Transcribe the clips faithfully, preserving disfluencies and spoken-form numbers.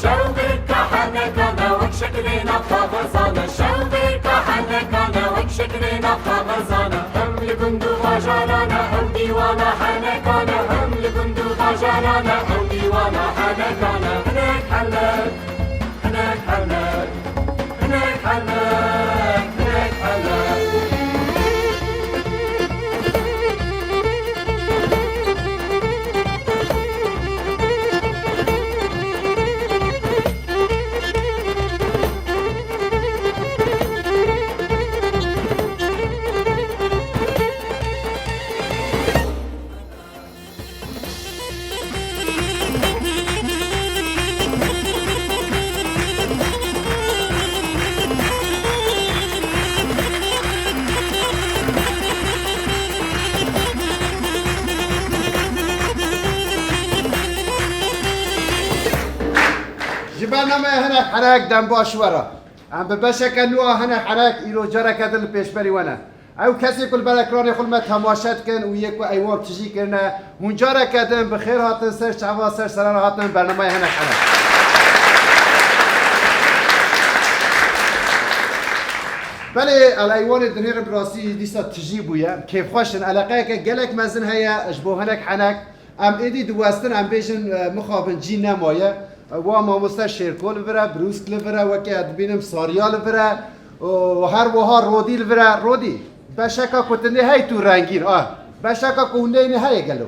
Şewqeka henekane wek şekilêna kaxezane, şewqeka henekane wek şekilêna kaxezane. Hem li gund û bajarane ew dîwana henekane, hem li gund û bajarane ew dîwana henekane. Hinek henek, hinek henek, hinek henek, hinek henek, hinek henek. Ji bernameya hinek herek dem baş we re. Em bi beşeke nû a hinek herek îro careke din li pêşberî we ne. Ew kesê ku li ber ekranê xwe li me temaşe dikin û yê ku eywan tijî kirine, hûn careke din bi xêr hatin ser çava ser serra hatin bernameya hinek herek. Belê, el eywanê dinêrin bi rastî dîsa tijî bûye. Kêfxweş in. Eleqeyeke gelek mezin heye ji bo hinek henek. Em êdî diwestin, em bêjin, e, mixabin cî nemaye. E, wa mamoste Şêrko li vir e, Brûsk li vir e, wekî ez dibînim Sariya li vir e. Û her wiha Rodî li vir e. Rodî, beşeka ku tu nê hey tu rengîn, a. Beşeka ku hûn neyne heye gelo?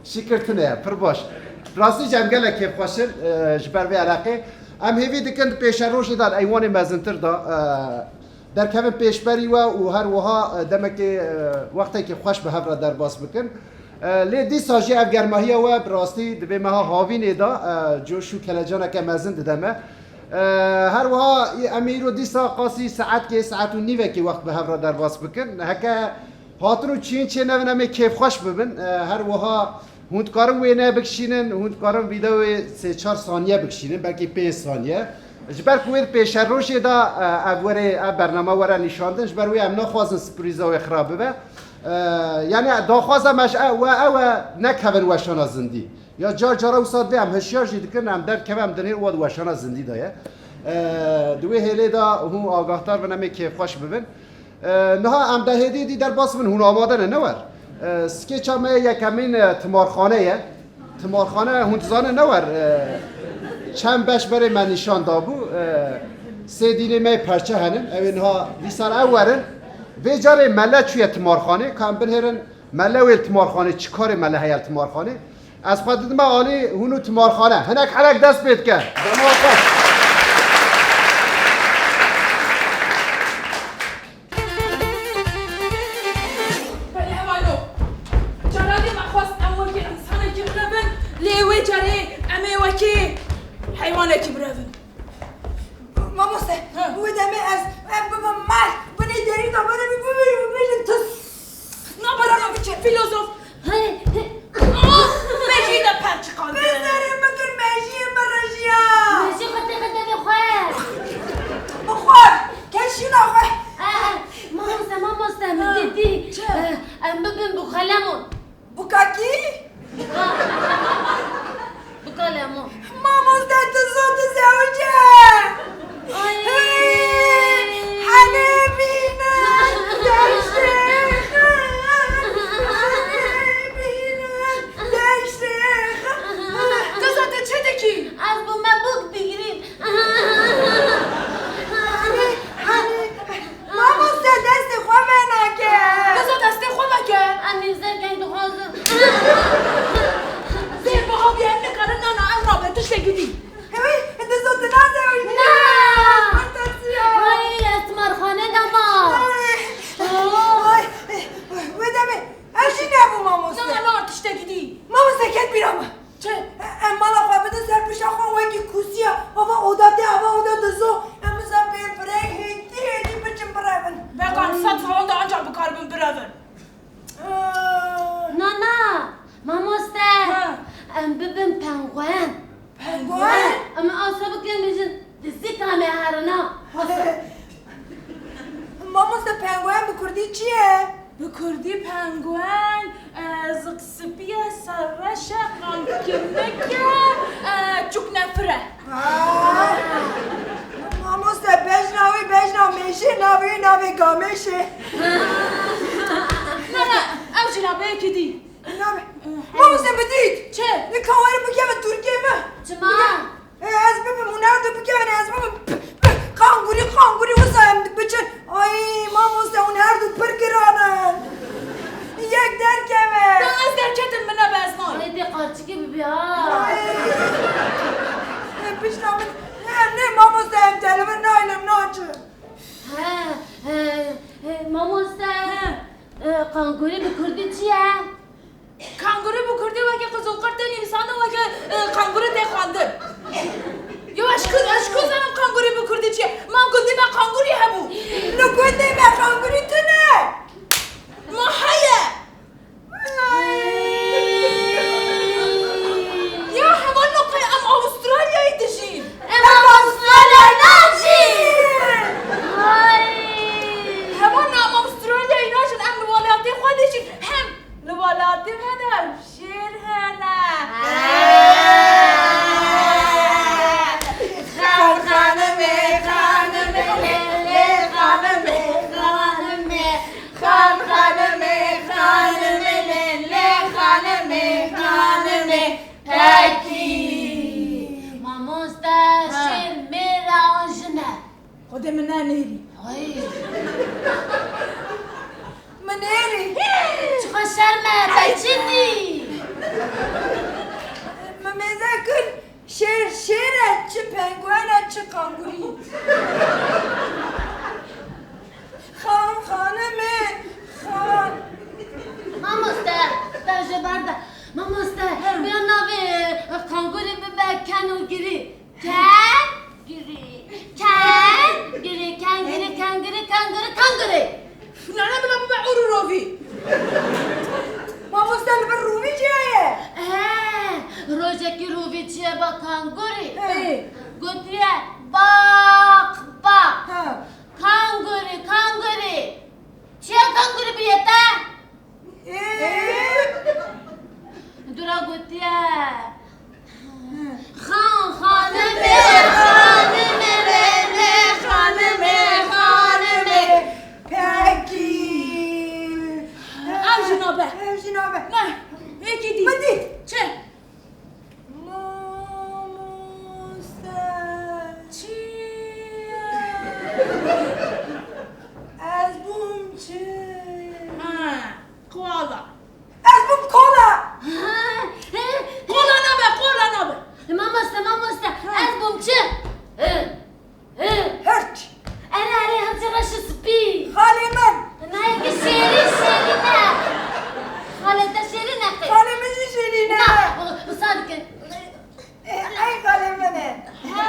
Şikir tune ye, pir baş. Rastî jî em gelek kêfxweş in, e, ji ber vê eleqê. Em hêvî dikin di pêşerojê de, eywanê mezintir de, e, derkevin pêşberî we û her wiha, e, demekê, e, wextekî xweş bi hev re derbas bikin. E, lê dîsa jî ev germahiya we bi rastî di vê meha havînê de, e, coş û kelecaneke mezin dide me. E, her wiha em ê îro dîsa qasî saetkê, saet û nîvekê wext bi hev re derbas bikin. Heke hatin û çiyên çênevin em ê kêfxweş bibin. E, her wiha hûn dikarin wêne bikişînin, hûn dikarin vîdeoyê sê çar saniye bikişînin, belkî pênc saniye. Ji ber ku wê di pêşerojê de, e, ev were, ev bername were nîşandin, ji ber wê em naxwazin sipurîza wê xirab bibe. E, yanî daxwaza me ji e, we ew e, nekevin weşana zindî. Ya car cara wisa divê em hişyar jî dikin, em derkeve em dinêr wa di weşana zindî de ye. E, di wê hêlê de hûn agahdar bin, em ê kêfxweş bibin. E, niha em de hêdî dî derbas bin, hûn amade ne, ne wer. E, skêça me yekemîn, e, timarxane ye. Timarxane hûn dizanin ne wer. E, çend beş berê me nîşan dabû. E, sê dînê me perçe henin. Ew ê niha dîsar ew werin. Vê carê mele çûye timarxanê. Ka em binêrin mele wê li timarxanê, çi karê mele heye li timarxanê. Ez xwe didime alî hûn û timarxane. Hinek herek dest pê dike. Dema xweş. Belê hevalno. Caranê me xwest em wekî însanekî birevin, lê wê carê em ê wekî heywanekî birevin. Mamoste, ha, wê demê ez, em bibim mal, binê derî de binê bibêjin, bibêjin tis. Nabara biçe, filozof. Hey, hey. Ah, mejî de perçiqandin. Bezerê min kir, mejiyê min rejiya. Mejî xwe têxe devê xwe. Bi xwe, keşîna xwe. Eh, eh, mamoste, mamoste, min dî, dî. Çi? Eh, em bibin bi xelemon. Bûka kî? Bûka Lemo. Mamoste, tu zû dizewce. Ay. Hey, Henê bîne, deştê xwe. Henê bîne, deştê xwe. Keza, tu çi dikî? Ez bi me bûk digirîm. Henê, Henê. Mamoste, destê xwe venake. Keza, destê xwe veke. Em ê zergeng dixwazin. Zêr biha bî, em nikarin, na, na, ew nabe, tiştekî dî. Hey, tu zû tu nazewicî. Na. Fantaziya. Ay, ez timarxane de ma. Ay. Ay. Wê demê, ez jî nebû mamoste. Na, na, tiştekî dî. Mamoste, ket bîra min. Çi? Em mala xwe bidin ser pişta xwe wekî kûsiya. Ava oda te, ava oda dizo. Em bizan pê firek hêdî hêdî biçin birevin. Vegan sed salan de anca bikaribin birevin. Na, na, mamoste. Ha. Em bibin penguen. Penguen? Em asa bikin bijin dizîka me herina. Asa. Mamoste, penguen bi kurdî çi ye? Bi kurdî penguen, e, ziqspî ye, serreş e, qamkinik e, e, çûknefir e. Ha. Mamoste, bejna wî bejna mêşê, navê wî navê gamêşê. Ne, ne, ew jî navê yekî dî. Navê. Mamoste, bi dît. Çi? Nika were bikeve Tirkiyê me. Çima? E, ez bibim, hûn her du bikevin, ez bibim. P-, p-, qangurî, qangurî, wisa em biçin. Ay, mamoste, hûn her du pir giran in. Yek derkeve. Ya ez derketim, min nebe ez nayêm. Ay, dê qarçikê bibî ha. Ay. E, pişta min, em ne mamoste, em te li vir nayînim, naçim. He, he, he, mamoste. He. E, qangurî bi kurdî çi ye? Kanguru bi kurdî weke qizilqirtê nivîsandin, weke, e, kanguru tê xwendin. Yo, ez ku, ez ku zanim kangurî bi kurdî çi ye? Ma gundî me kangurî hebû. Li gundê me kangurî tune. Ma heye. Ya hevalno, qey em Avustralyayê dijîn. Em Avustralyayê najîn. Hevalno, em Avustralyayê najîn, em li welatê xwe dijîn. Hem Li welatê me de şêr hene. Xan xanimê, xanimê, lê, lê, xanimê, xanimê. Xan xanimê, xanimê, lê, lê, xanimê, xanimê. Pekî. Mamoste, şêr mêr e an jin e? Xwedê min nenêrî. Ay. Min nêrî. Çiqa şerm e, te çi dî? Min mêze kir, şêr şêr e, çi penguen e, çi kangurî. Xan, xanimê, xan. Mamoste, te ji ber de. Mamoste, bira navê, e, kangurî bibe kenogirî. Kengirî. Kengirî. Kengirî, kengirî, kengirî, kengirî. Nane bila bibe ûr û rovî. Mamoste, li vir rovî çi heye? He, rojekî rovî çiye ba kangurî. He. Gotiye, bak, bak. Ha. Kangurî, kangurî. Çiye kangurî biriye te? Dura gotiye. Xan xanimê, xanimê, lê, lê, xanimê, xanimê. Pekî. Ev jî nabe. Ev jî nabe. Ne. Yekî dî. Min dît. Çi? Mamoste. Çi ye? Ez bûm çi? Ha, koala. Ez bûm kola. Ha, he, he. Kola nabe, kola nabe. Mamoste, mamoste, ha, ez bûm çi? He. He. Hirç. Erê, erê, hirçê reş û spî. Xalê min. Nayê ki şêrîn, şêrîn e. Xalê te şêrîn e qey? Xalê min jî şêrîn e. Na, wisa dike. E, ey xalê min e. He,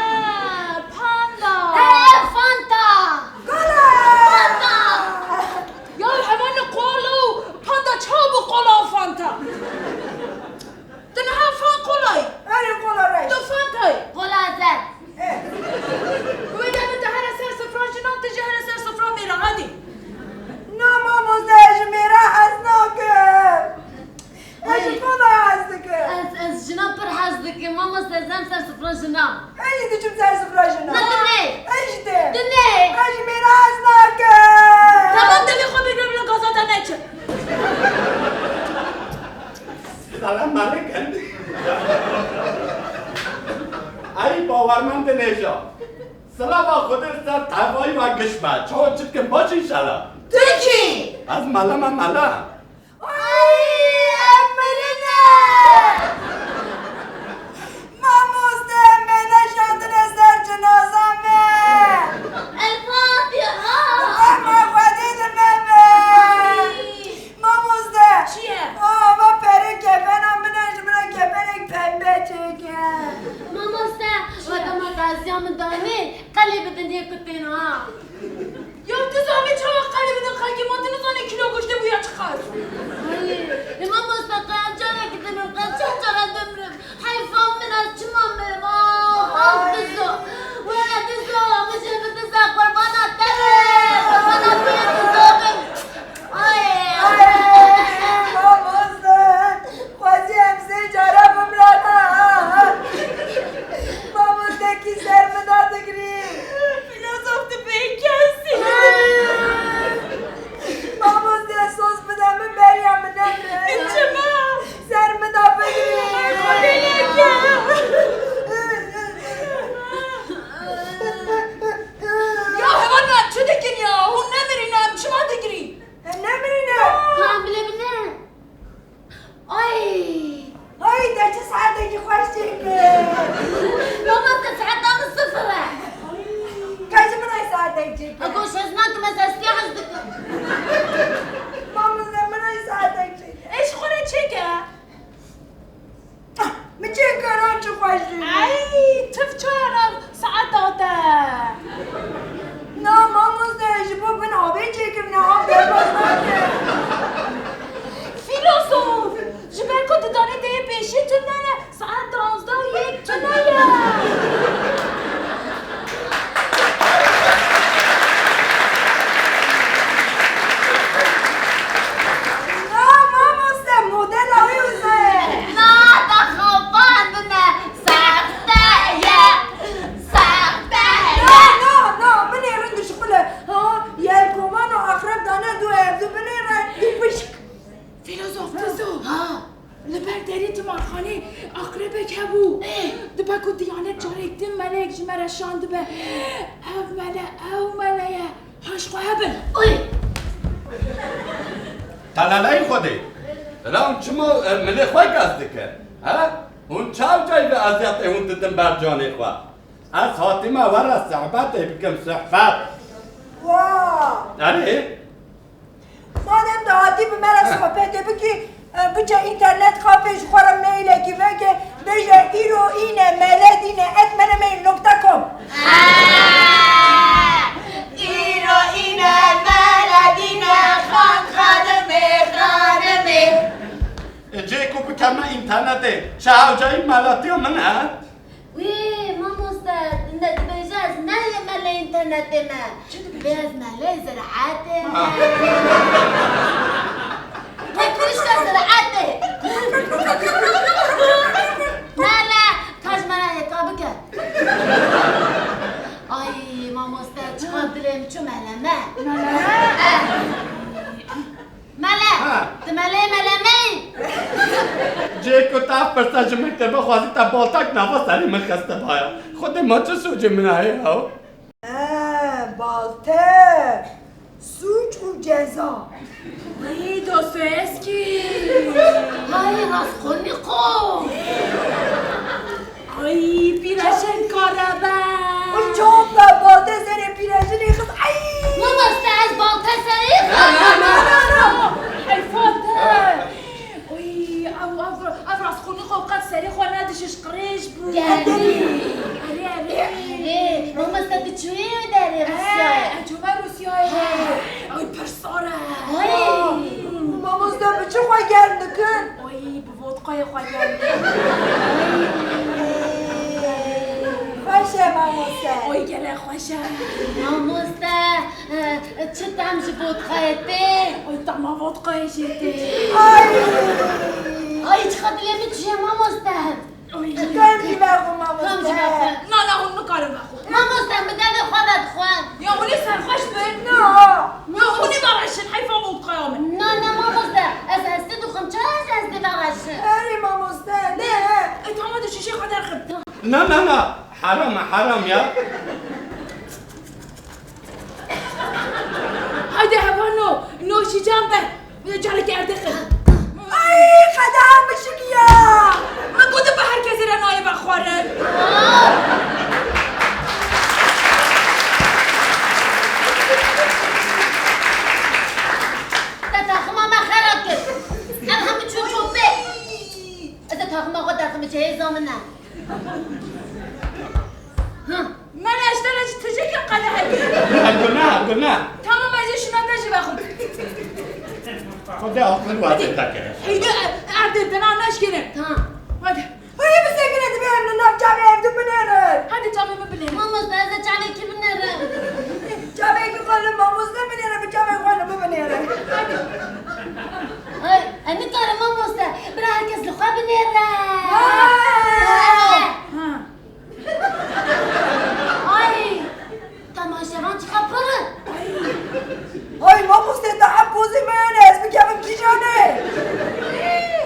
panda. He, Fanta. Kola. Fanta. Ya hevalno, kola û panda çawa bû, kola û Fanta? Tu niha fan kolayî. Erê, kola reş. Tu Fantayî. Kola zer. Eh. Wê demê tu here ser sifra jinan, tu jî here ser sifra mêran, hadî. Na mamoste, ez ji mêran hez nakim. Ez ji kola hez dikim. Ez, ez jinan pir hez dikim. Mamoste, ez em ser sifra jinan. Ez jî diçim ser sifra jinan. Na, tu nê. Ez jî dê. Tu nê. Ez ji mêran hez nakim. Tamam, devê xwe bêne bila gaza te neçe. Salam aleyküm. Ay bawermend nêja. Silava Xwedê ser tevayî ve giş be. Çawa çi dikin, baş înşallah. Tu kî? Ez mela me, mela. Ay, em mirine. Mamoste, me neşandine ser cinaza me. El Fatiha. Rehma Xwedê li me be. Amîn. Mamoste. Çi ye? Ava perê kefena min e, ji min re kefenek pembe çêke. Mamoste, çi ye? Weke me gaziya min danê, qelê bidin yê ku tên ha. Ya tu zavê çawa qelê bidin xelkê, ma tu nizanî kîlo goştê bûya çiqas? Ay, ê mamoste, qey em carekî dimrim, qey çend cara dimrim? Heyfa min, ez çima mirim? Ah, ah, dizo. Were dizo, min jê bi diza qurbana te be. Qurbana te be. Li ber derî timarxanê aqrebek hebû. Ê! Dibe ku diyanet carek din meleyek ji me re şandibe. Ev mele, ew mele ye. Haş xwe hebin. Uy! Telaleyî Xwedê. Bila hûn çima, e, milê xwe gaz dikin? He? Hûn çaw cayî vê eziyetê hûn didin ber canê xwe? Ez hatime we re sohbetê bikim, sohbet. Wa! Erê? Madem de hatî bi me re sohbetê bikî, e, biçe înternet kafê ji xwe re mailekî veke, bêje îro îne meledîne et melemeyl nokta com. Îro îne meledîne xan xanimê xanimê. E, cê ku bikeme înternetê, çi hewceyî meletiya min e? Wî, mamoste, ne dibêje ez ne yê melê înternetê me. Çi dibêje? Bê ez melê ziraetê me. Ha. Tekfirişka ziraetê. Mele, ka ji me re hêka bike. Ay, mamoste, çiqas dilê min çû mele me. Mele me? Eh. Mele! Ha. Tu meleyê mele me yî? Cê ku te ev pirsa ji min kir, bixwazî te baltek nava serê min xistibaya. Xwedê ma çi sûcê min heye ew? He, balte. Sûc û ceza. Ay, Dostoyevskî. Ay, Raskolnîkov. Ay, pîrejin karebe. Ay, çawa be, balte serê pîrejinê xist. Ay! Mamoste, ez balte serê xist. Na, na, na, na, na. Heyfa te. Ay, ew, ev, ev Raskolnîkov qet serê xwe nedişiş, qirêj bû. Gelî. Erê, erê. Erê, mamoste, tu çûyî wê derê Rûsyayê? Eh, ez çûme Rûsyayê. Ha. Ay, pir sar e. Ay. Mamoste, bi çi xwe germ dikin? Ay, bi vodkayê xwe germ dikin. Xweş e mamoste. Oy gelek xweş e. Mamoste, e, çi tam ji vodkayê tê? Oy, tama vodkayê jê tê. Ay! Ay, çiqa dilê min çûye mamoste. Oy. Tam ji ber xwe mamoste. Tam ji ber xwe. Na, na, hûn nikarin vexwin. Mamoste, min devê xwe vedixwe. Ya hûn ê serxweş bin? Na. Ya hûn ê vereşin, heyfa vodkaya min. Na, na, mamoste, ez hestî dixwim, çawa ez hestî vereşim? Erê mamoste, ne? E, tamam, de şişê xwe derxin. Na, na, na, heram e, heram ya. Haydi hevano, noşîcan be. Careke erdê xin. Ay, qedeha mişik ya. Min gotin bi her kesê re nayê vexwarin. Te taxima me xerab kir. Em hemû çûn çopê. Ez ê taxima xwe derxim, cihêza min e. Hı. Mele, ez te re ji tijekê qedehekê. Guneh, guneh. Tamam, ez ê şuna te jî vexwim. Xwedê aqil wazê te kir. Heydi, erdê dina neşkêne. Tamam. Hadi. Hadi bisekine, divê em li nav çavê hevdu binêrin. Hadi çavê min binêre. Mamoste, ez ê çavê kî binêrim? Çavê kî xwe li mamoste binêre, bi çavê xwe li min binêre. Hadi. Ay, ez nikarim mamoste. Bira her kes li xwe binêre. Ha. Ha. Ay! Temaşevan çiqa pir in. Ay, mamoste, te hep pozê me hene, ez bikevim kîjanê?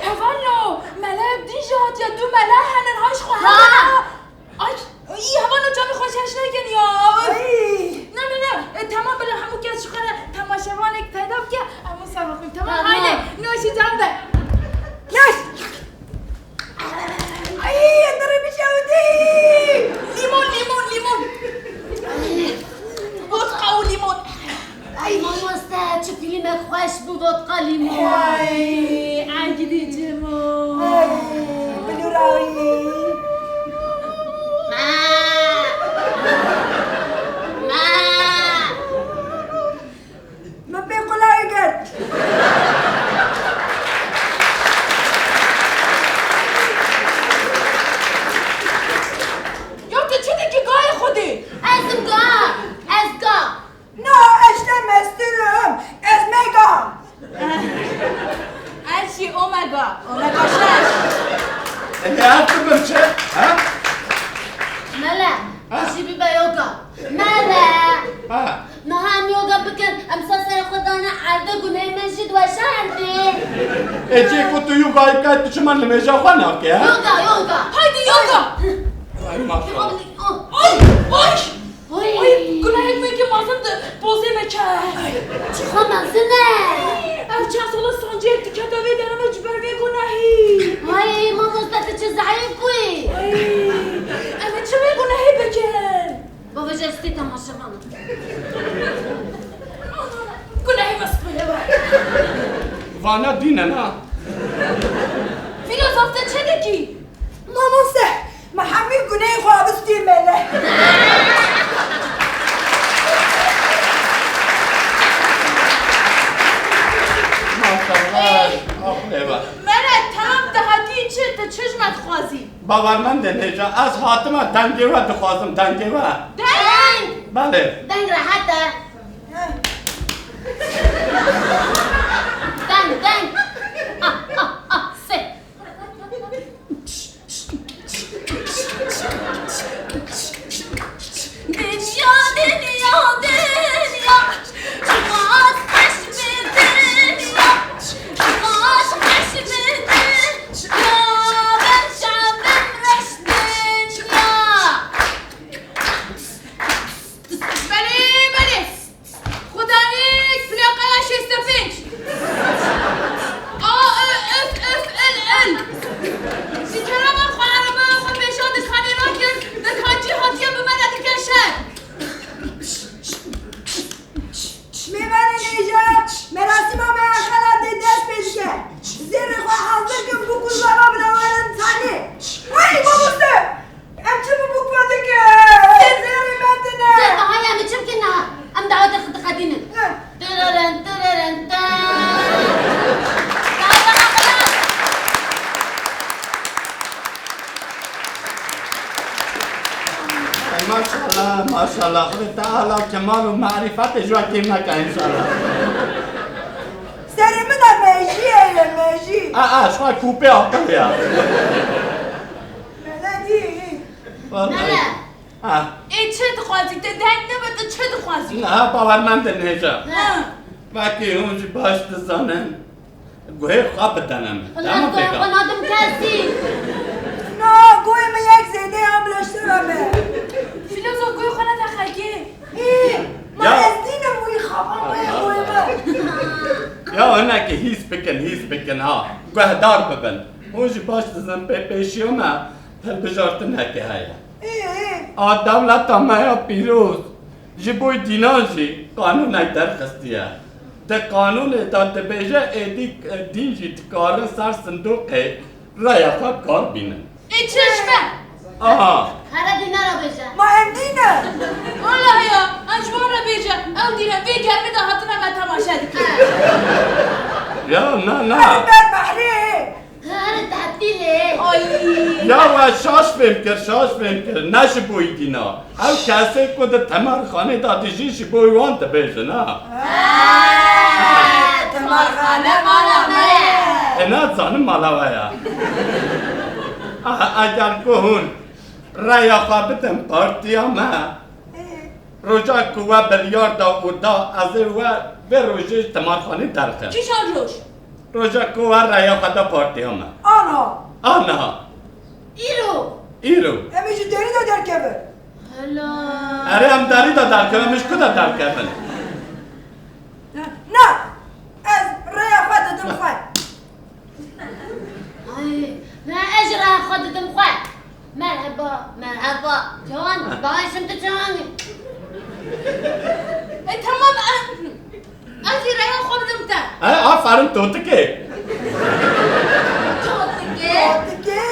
Hevalno, mele dî jî hatiye, du mele henin, hay ji xwe ha. Hevalno. Ay, î, hevalno, çavê xwe ji heş nekin ya. Ay. Ne, ne, ne, e, temam, bila hemû kes ji xwe re temaşevanek peyda bike, em wisa vexwin, temam, tamam. Haydi, noşîcan be. Noş. Ay, ez dirê bişewitî. Limon, limon, limon. Ay. Vodka û limon. Ay. Mamoste, çi fîlmek xweş bû, vodka limon. Ay, ay gidî cimo. Ay, bilûrawî. Ma. Ma. Min pê qulayê girt. Ya tu çi dikî gayê Xwedê? Ez im ga, ez ga. Na, ez ji te mestir im, ez mega. Ez jî omega, omega şeş. Eke ez bibim çi? Ha? Mele, ha? Tu jî bibe yoga. Mele! Ha. Niha em yoga bikin, em sa serê xwe dane erdê, gunehê me jî diweşe erdê. Ê cê ku tu yogayê bikay, tu çima nimêja xwe nake, he? Yoga, yoga. Haydi yoga. Ay maşallah. Ay, ay. Oy. Ay, gunehek me ki mazin di pozê me ke. Çiqa mezin e. Ev çend sala sanciyek dikete vê derê me ji ber vê gunehî. Ay, mamoste tu çi zeîf bûyî. Ay, em ê çi vê gunehê bikin? Bavêje ez tê temaşevan im. Gunehê me spî ye. Vana dîn e na. Fîlozof, te çi dikî? Mamoste, me hemî gunehê xwe avistî mele. Maşallah, aferin. Mele, tamam, te hatî çi, te çi ji me dixwazî? Bawermendê nêca, ez hatime dengê we dixwazim, dengê we. Deng! Belê. Deng rehet e. Deng, deng. Ah, ah, ah, sê. Dinya, dinya, dinya. Çiqas xweş bi dinya. Çiqas xweş bi dinya. Berçavên reş dinya. Belê, belê. Xudanî, plaqeya şêst û pênc. A, ö, öf, öf, ıl, ıl. Ji kerema xwe erebeya xwe pêşa dikanê nakir, dikan cî hatiye bi me re dike şer. Mêvanê nêja, merasîma me ya xelatê dest pê dike. Zêrê xwe hazir kin, bûk û zava bila werin tanê. Wey, mamoste! Em çi bi bûk ve dikin? Zêrê me tune. Zêr, bahaya em çi bikin niha? Em dawetê xwe diqedînin. Heh. Tırırın, tırırın, tın. Dawete xwe xelas. Maşallah, maşallah. Xwedê Teala kemal û marîfetê ji we kêm neke înşallah. Serê min de mejî ye, mejî. A, a, ji xwe kûpê aqil ya. Mele dî. Vallahi. Mele. Ha. Ê çi dixwazî? Te deng nebe, tu çi dixwazî? Niha bawermendin hêja. Ha. Wekî hûn jî baş dizanin. Guhê xwe bidene min. Tamam, pêka. Xwe nadim kesî. Na, guhê min yek zêde ya, bila ji te re be. Filozof, guhê xwe nede xelkê. Ê, ma ez nînim wî xaban wê guhê min. Ya hinekî hîs bikin, hîs bikin ha. Guhdar bibin. Hûn jî baş dizin pê pêşiya me hilbijartin heke heye. Ê, ê. A dewleta me ya pîroz ji bo dînan jî qanûnek derxistiye. Di qanûnê de dibêje êdî dîn jî dikarin ser sindoqê raya xwe bi kar bînin. Ê çi ji me? Aha. Here dîna re bêje. Ma em dîn e. Walahi ya, em ji wan re bêje. Ew dîn e, vê germê de hatine me temaşe dike. Ya, na, na. Em ber behrê. Her tehtîlê. Ay. Ya we şaş fêm kir, şaş fêm kir. Ne ji bo dîna. Ew kesê ku di temarxanê de dijî ji bo wan dibêjin, ha. He, temarxane mala me ye. E, ne zanim mala we ya. Ah, eger ku hûn raya xwe bidin partiya me, roja ku we biryar da û da, ez ê we vê rojê ji temarxanê derxim. Kîjan roj? Roja ku we raya xwe da partiya me. Ana. Ana. Îro. Îro. Em ê ji derî de derkevin. Hela. Erê, em derî de derkevin, em ji ku de derkevin? Na, ez raya xwe didim xwe. Ay, na, ez jî raya xwe didim xwe. Merheba, merheba. Can, başim tu can. E, tamam, e, ez jî raya xwe bidim te. E, aferin totikê. Totikê. Totikê.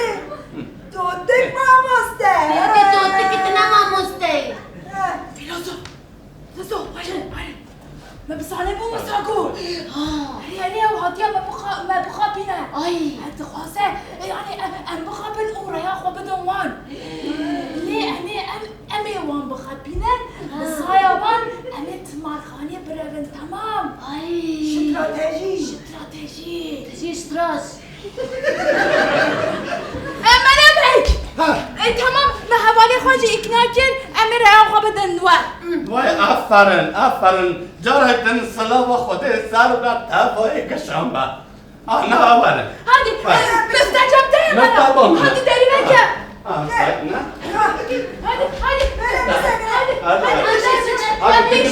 Totik mamoste. Totik, totik, tu ne mamoste. Filozof. Filozof, were, were. Me bi zanî bû Musa got. Ha. Erê, erê, ew hatiye me bixa-, me bixapîne. Ay. Ez dixwaze, e, yanî em, em bixapin û raya xwe bidin wan. Lê em ê, em, em ê wan bixapînin, ha, bi saya wan em ê timarxanê birevin, temam? Ay. Stratejî. Stratejî. Te jî stras. E, Mele Beg! Ha. E, temam, me hevalê xwe jî îkna kir, em ê raya xwe bidin we. Vay, aferin, aferin. Carek din silava Xwedê ser be, tevayê kişan be. Ah, na, were. Hadi, hadi. Mifta cebde ye. Mifta bana. Hadi derine gel. Ah, say, na. Hadi, hadi. Hadi, hadi. Hadi, hadi. Hadi, hadi.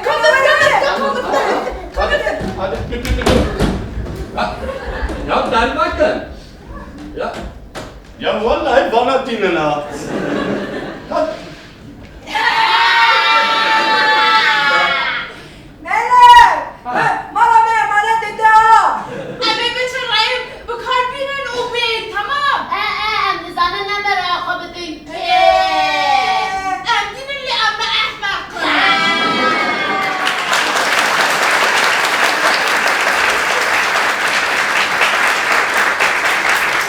Hadi, hadi. Tamam. Hadi, hadi. Hadi, hadi. Ya, derine gel. Ya. Ya, vallahi bana dinle ha. Hadi. Mele! Mala me emanet dide ha! Em ê biçin reyim, bi kar bînin û bên, temam? E, e, em dizanin ne me raya xwe bidin. Ê! Em dînin lê em ne ehmeq in.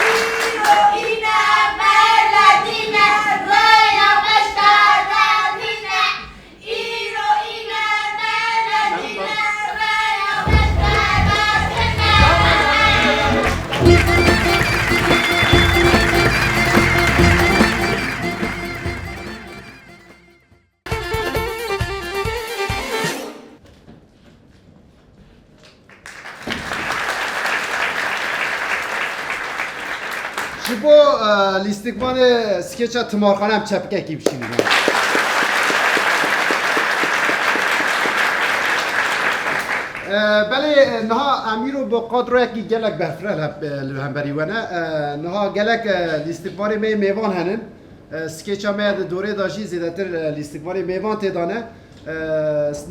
Îro îne, mele dîne, raya beşdar derdîne. Îro îne, mele dîne, raya beşdar derdîne. Ji bo, e, lîstikvanê skeça Timarxane em çepikekî bişînin. E, belê, e, niha em îro bi kadroyekî gelek berfireh li, e, li hemberî we ne. E, niha gelek, e, lîstikvanê me yê mêvan henin. E, skeça me ya di dorê de jî zêdetir, e, lîstikvanê mêvan tê de ne. E,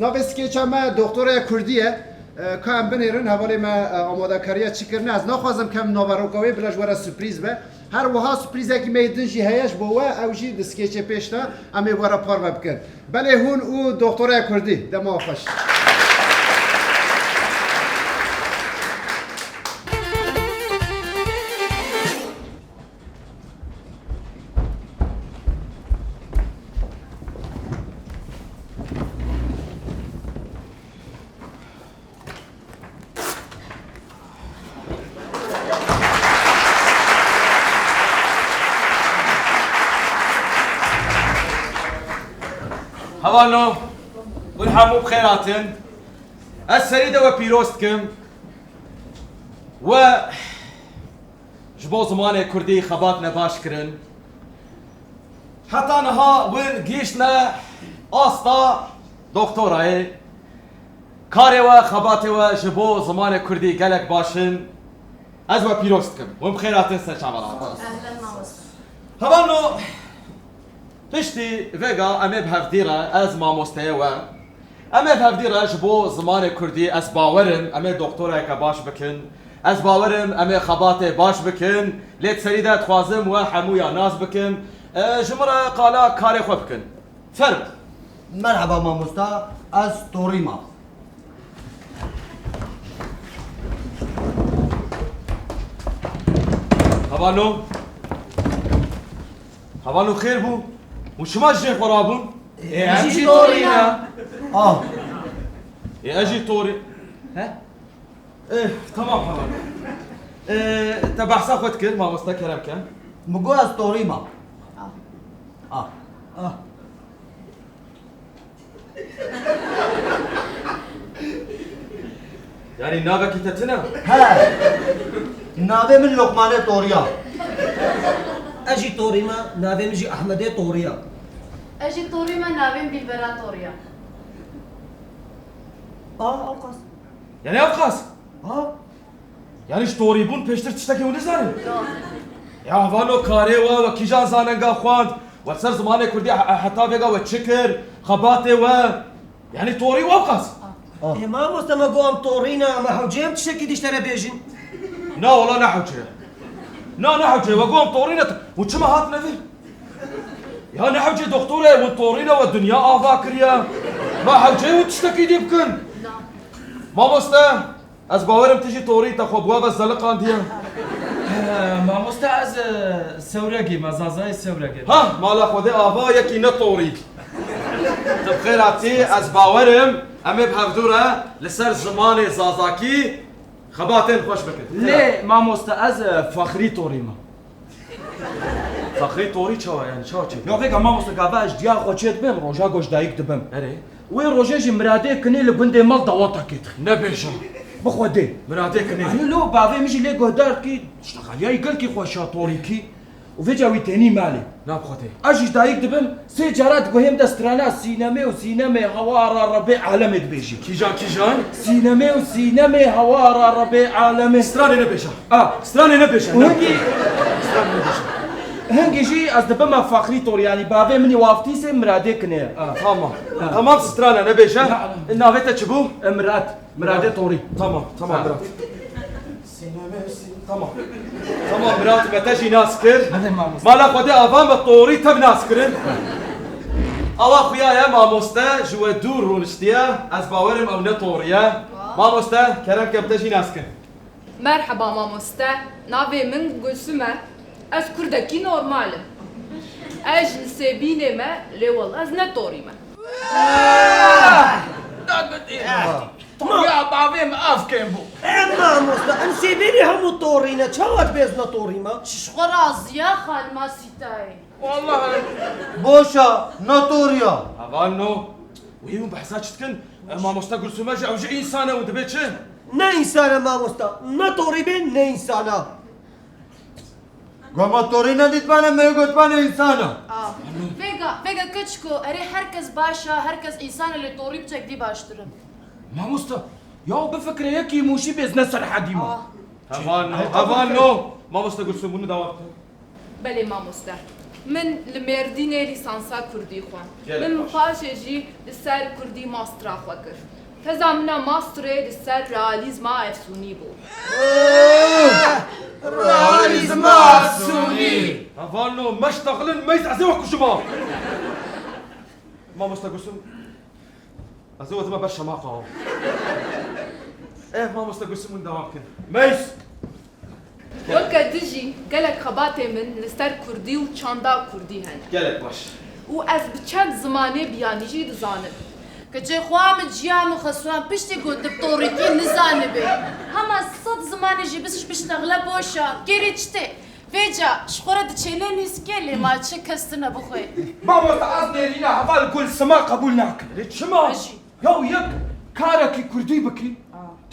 navê skeça me Doktoraya Kurdî ye. E, ka em binêrin, hevalê me, e, amadekariya çi kirine. Ez naxwazim kem naveroka wê bila ji we re surprîz be. Her wiha surprîzekî me yê din jî heye ji bo we, ew jî di skeçê pêş de em ê we re parve bikin. Belê hûn û Doktoraya Kurdî. Dema xweş. Hevano, hûn hemû bi xêr hatin. Ez serî de we pîroz dikim. We Ji bo zimanê kurdî xebat nebaş kirin. Heta niha win gihîştine asta doktorayê. Karê we, xebatê we ji bo zimanê kurdî gelek baş in. Ez we pîroz dikim. Win bi xêr hatin ser çavan. Ehlen mamoste. Hevalno, Piştî vêga em ê bi hevdî re, ez mamosteyê we, em ê bi hevdî re ji bo zimanê kurdî, ez bawer im, em ê doktorayeke baş bikin. Ez bawer im, em ê xebatê baş bikin. Lê di serî de dixwazim we hemûya nas bikim. E, ji min re qala karê xwe bikin. Ferm. Merheba mamosta, ez Torî me. Hevalno. Hevalno xêr bû. Hûn çima ji cihê xwe rabûn? Ê, em jî Torî ne. Ah. Ê, ez jî Torî. He? Ê, temam, hevalno. Ê, te behsa xwe dikir, mamoste kerem ke. Min got ez Torî me. Ah. Ah. Yanî navekî te tune? He. Navê min Lokmane Toriya. Ez jî Torî me, navê min jî Ehmedê Toriya. Ez jî Torî me, navê min Dilbera Toriya. A, ewqas. Yanî ewqas? Ha? Yanî ji torîbûn pêştir tiştekî hûn nizanin? Ya vano karê we, we kîjan zanenga xwend, we ser zimanê kurdî he-, heta vêga we çi kir, xebatê we, yanî torî we qas. Ah. Ê mamoste, me got em torî ne, me hewce em tiştekî dî ji te re bêjin. Na wala ne hewce. Na, ne hewce, we got em torî ne, hûn çima hatine vir? Ya ne hewce doktor e, hûn torî ne, we dinya ava kiriye. Me hewce hûn tiştekî dî bikin. Mamoste, Ez bawerim tu jî torî te xwe bi we ve zeliqandiye. He, mamoste ez, e, Sewregî me, Zazayê Sewregê. Ha, mala Xwedê ava yekî ne torî. Tu bi xêr hatî, ez bawerim em ê bi hevdû re li ser zimanê Zazakî xebatên xweş bikin. Lê mamoste ez, e, Fexrî torî me. Fexrî torî çawa yani, çawa çêdibê? Ya vêga mamoste gava ez diya xwe çêdibêm, roja goş dayik dibim. Erê. Wê rojê jî miradê kinê li gundê me dawatekê dixin. Nebêje. Bi Xwedê. Miradê kinê. Alo, bavê min jî lê guhdar kî, şteqaliyayî gelkî xweş a torîkî. Û vêca wî tênî malê. Na bi Xwedê. Ez jî dayik dibim, sê cara diguhêm de strana sînemê û sînemê hewara Rebê alemê dibêjî. Kîjan, kîjan? Sînemê û sînemê hewara Rebê alemê. Stranê nebêje. A. Stranê nebêje. Û hingî Stranê nebêje. Hingî jî ez dibime fexrî tor, yanî bavê min ê waftîsê Miradê kinê. A, tamam. A. Tamam, strana nebêje. Na, na. Navê te çi bû? Mirat. Miradê Torî. Tamam, tamam, ha. Mirat. Sînemê, sî-, tamam. Tamam, Mirat, me te jî nas kir. Belê, mamoste. Mala Xwedê ava me Torî tev nas kirin. Awa xuya ye, mamoste ji we dûr rûniştiye. Ez bawerim ew ne Torî ye. Mamoste, kerem ke bi te jî nas kin. Merheba mamoste, navê min Gulsum e. Ez kurdekî normal im. Ez ji Nisêbînê me, lê wela ez ne Torî me. Dagutî. Toriya bavê min ev kêm bû. Em mamoste, em sêbêrî hemû torî ne, çawa dibêz ne torî me? Ji xwe razî ye xanima Sîtayê. Wallahî. Boş e, ne torî ye. Hevalno, wî hûn behsa çi dikin? E, mamoste Gulsume jî, ew jî însan e û dibê çi? Ne însan e mamoste, ne torî bê, ne însan e. Goma torî nedîtmane, me gotmane însan e. Aa, vêga, vêga keçiko, erê her kes baş e, her kes însan e, lê torî bi çekdî baştir e. Mamoste, ya bifikire yekî Mûşî bêzne ser hedî me. Aa. Hevalno, hevalno. Mamoste Gulsum, hûn dawam bikin. Belê mamoste. Min li Mêrdînê lîsansa kurdî xwend. Gelek baş. Min paşê jî li ser kurdî mastra xwe kir. Teza min a mastrê li ser realîzma efsûnî bû. Realîzma efsûnî! Hevalno, meştexilin, meys ez ê we kujima. Mamoste Gulsum, ez ê we dime ber şemaqa. Eh, mamoste Gulsum, hûn dewam bikin. Meys! Weke tu jî gelek xebatê min li ser kurdî û çanda kurdî hene. Gelek baş. Û ez bi çend zimanê biyanî jî dizanim. Keçê xwe min, ciya min, xesûyan piştî ku tu bi torîkî nizanibê. Hema sed zimanê jî biş-, biştexile boş a. Kêrê çi tê? Vêca ji xwe re diçênê nîskê, lê ma çi kes tune bixwe. Mamoste, ez nêrîna heval Gulsima qebûl nakim. Lê çima? Ez jî. Ya yek karekî kurdî bikî,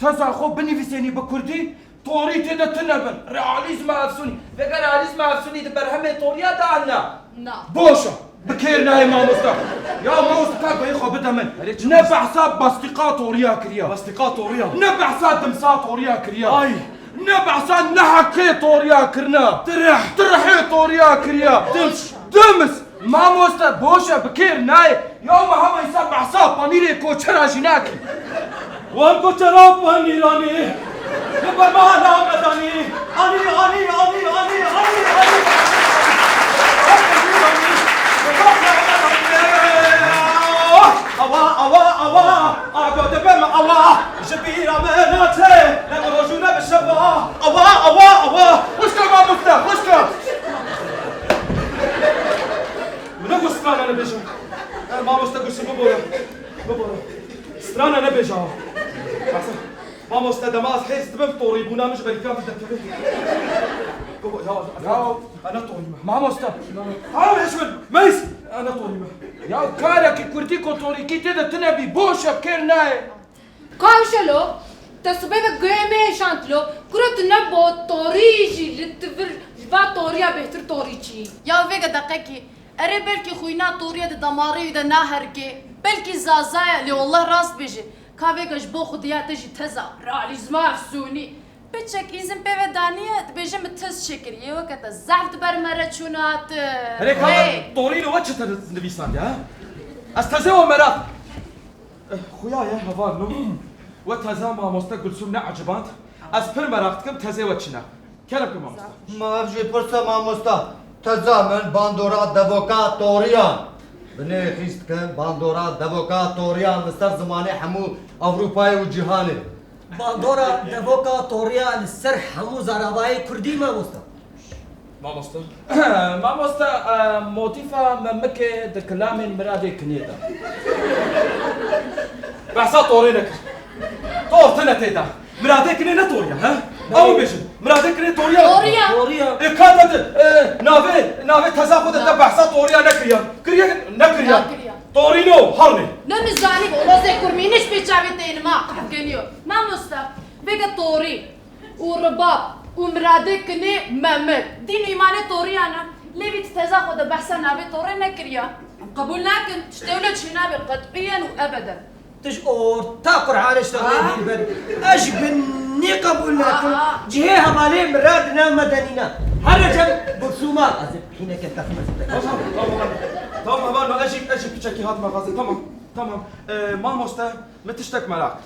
teza xwe binivîsênî bi kurdî, torî tê de tune bin. Realîzma efsûnî. Vêga realîzma efsûnî di berhemê toriya de an na? Na. Boş e. Bi kêr nayê mamoste. Ya mamoste, ka guhê xwe bide min. Erê, çi Ne mamoste? Behsa bastîqa toriya kiriya. Bastîqa toriya. Ne behsa dimsa toriya kiriya. Ay. Ne behsa neheqê toriya kirina. Tirih. Tirihê toriya kiriya. Dims. Dims. Mamoste, boş e, bi kêr nayê. Ya me hema însan behsa panîrê koçera jî nakî. Wan koçera panîranî. Li bermana me danî. Anî, anî, anî, anî, anî, anî. Awa, awa, awa. Ago dibim awa. Ji bîra me naçe. Ne bi roj û ne bi şeva. Awa, awa, awa. Xwişka mamoste, xwişka. Min ne got strana nebêje. Eh, mamoste Gulsum, bibore. Bibore. Strana nebêje ha. Mamoste, dema ez hêz dibim, torîbûna min ji berîka min derkeve. Bibo-, ya, ez, Ya. ez ne torî me. Mamoste. Aw, hêş min. Meys. Ez ne torî me. Ya karekî kurdî ku torîkî tê de tune bî, boş e, bi kêr nayê. Ka wişelo, te sibê ve guhê me hêşand lo, kuro tu ne bo torî jî li tu vir ji va toriya bêhtir torî çî? Ya vêga deqekî, erê belkî xwîna toriya di damarê wî de naherikê, belkî zaza ye, lê wallah rast bêje, ka vêga ji bo xudiya te jî teza. Realîzma efsûnî. Piçek îzin pê ve daniye, dibêje min tez çêkir, yê weke te zehf di ber me re çûn hatin. Herê ka Hey! Torîno we çi te nivîsandiye, ha? Ez tezê we meraq Eh, xuya ye, heval no. We teza mamoste Gulsum ne eciband. Ez pir meraq dikim tezê we çi ne. Kerem ke mamoste. Ma ev jî pirse mamoste. Teza min bandora devoka toriyan. Binê xîz dikim bandora devoka toriyan li ser zimanê hemû Ewropayê û cîhanê. Bandora devoka toriya li ser hemû zaravayê kurdî mamoste. Mamoste. Mamoste, e, motîfa memikê di kilamên Miradê Kinê de. Behsa torê nekir. Tor tune tê de. Miradê Kinê ne toriya, he? Ew bêjin. Miradê Kinê toriya. Toriya. Toriya. E, ka te di, e, navê, navê teza xwe de te behsa toriya nekiriya. Kiriye, nekiriya. Nekiriya. Torîno, harnê. Ne nizanî, ola zê kurmîniş pê çavê te yê nima qehvgeniyo. Mamoste. Vêga torî û ribab û miradê kinê Mehmet. Dîn û îmanê toriyan e. Lê vî ti teza xwe de behsa navê torê nekiriya. Em qebûl nakin. Tiştê wilo çênabe qet'iyen û ebeden. Tu ji orta Qur'anê ji te re dîl ber. Ez ji binî qebûl nakim. Aa, aa. Cihê hevalê mirad ne medenî ne. Here cem Gursûma. Ez ê pîneke tefmez. Tamam, tamam. Tamam, heval, ez jî, ez jî piçekî hatime xazê. Tamam, tamam. Ee, mamoste, min tiştek merak kir.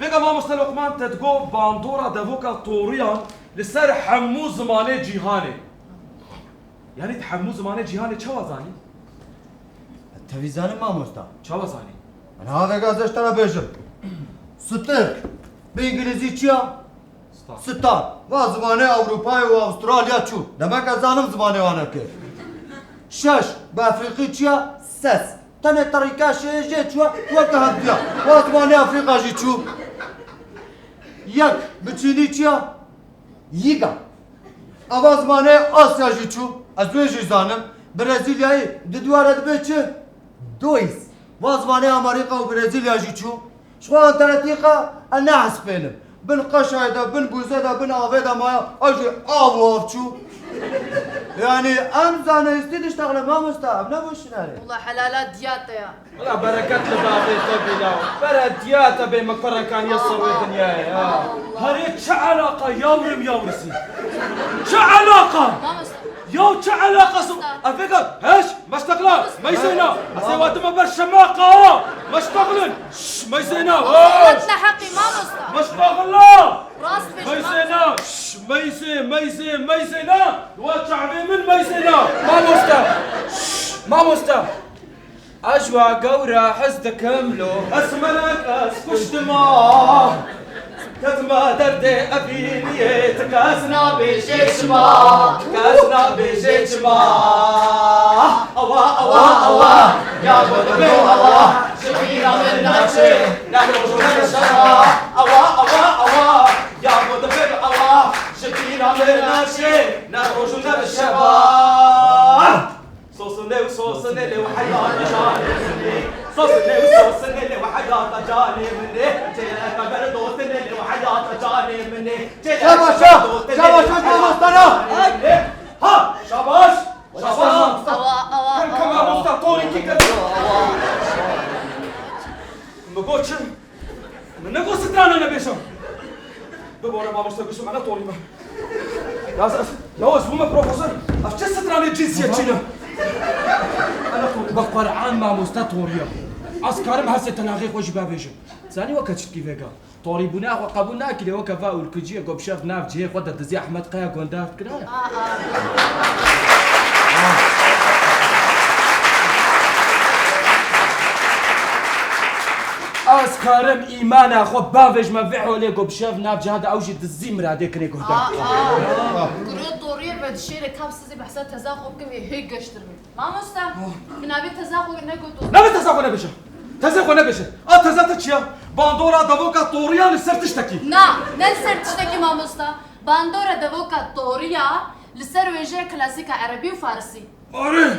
Vêga mamoste Loqman te digot bandora devoka toriyan li ser hemû zimanê cîhanê. Yanî tu hemû zimanê cîhanê çawa zanî? Tevî zanim mamosta. Çawa zanî? Ana vêga ez ji te re bêjim. Stirk. Bi îngilîzî çi ya? Star. Star. Va zimanê Ewropayê û Avustralya çû. Demek ez zanim zimanê wan e kê. Şeş. Bi efrîqî çi ya? Ses. Tenê terîka şê jê çû, weke hevdiya. Va zimanê Afrîka jî çû. Yek, bi çînî çi ya? Yiga. Ava zimanê Asya jî çû. Ez wê jî zanim. Brezilyayî di dware dibe çi? Dois. Va zimanê Amerîka û Brezilya jî çû. Ji xwe enternetika ez nehespênim. Bin qeşayê de, bin bûzê de, bin avê de maya, ew jî av û av çû. Yanî em zanistî diştexile mamosta, ev ne boşîner e. Wela helala diya te ya. Wela bereket li bavê te bî law. Bere diya te bê min kurekaniya ser wê dinyayê ya. Herê çi elaqa yawrim yawrisî? Çi elaqa? Mamosta. Yaw çi elaqası? Usta. Efeka, heş, meştekla, meyzeyna. Usta. Ez ê watime ber şemaqa. Meşteklin. Şş, meyzeyna. Usta, heş. Hat ne heqî, mamosta. Meştekla. Rast bêje, meyzeyna. Mamosta. Şş, meyze, meyze, meyzeyna. Wa çavê min meyzeyna. Mamosta. Şş, mamosta. Ez wa gewre hez dikim lo. Ez melek ez kuştima. Ketime derdê evîniyê, ti kes nabêjê çima, ti kes nabêjê çima. Awa, awa, awa, ya bo dibê awa, ji bîra min naçê, ne roj û ne bi şeva. Awa, awa, awa, ya bo dibê awa, ji bîra min naçê, ne roj û ne bi şeva. Sosinê û sosinê lê û heyata canê min ê. Sosinê û sosinê lê û heyata canê min ê. Çêleka ber dotinê lê û heyata canê min ê. Çêleka ber dotinê lê û heyata canê min ê. Şabaş, şabaş, şabaş. Şabaş. Awa, awa, awa. Kema musta torî kî kir. Mi got çi? Min negot strana nebêjam. Bibore mamoste Gulsum, ana torî me. Ya ez, ya ez bûme profesor. Ev çi stranê cinsiyetçî ne? Ana torî, bi Qur'an mamoste torî ya. Ez karim hesê tenaxê xwe jî bavêjim. Zanî weke çitkî vêga. Torîbûna xwe qebûl nakirê, weke va ûrkiciyê ku bi şev nav cihê xwe de dizî Ehmed Kaya gondar dikira. Ez karim îmana xwe bavêjime vê holê ku bi şev nav ciha de ew jî dizî miradê kinê guhdar. Aa, aa. Kuro toriyê ve dişêre kam sizî behsa teza xwe bikin vê hê geştir min. Mamoste, min navê teza xwe negot. Navê teza xwe nebêje. Tezê xwe nebêje. A teza te çi ya? Bandora devoka toriya li ser tiştekî. Na, ne li ser tiştekî mamoste. Bandora devoka toriya li ser wêjeya klasîka erebî û farisî. Arê,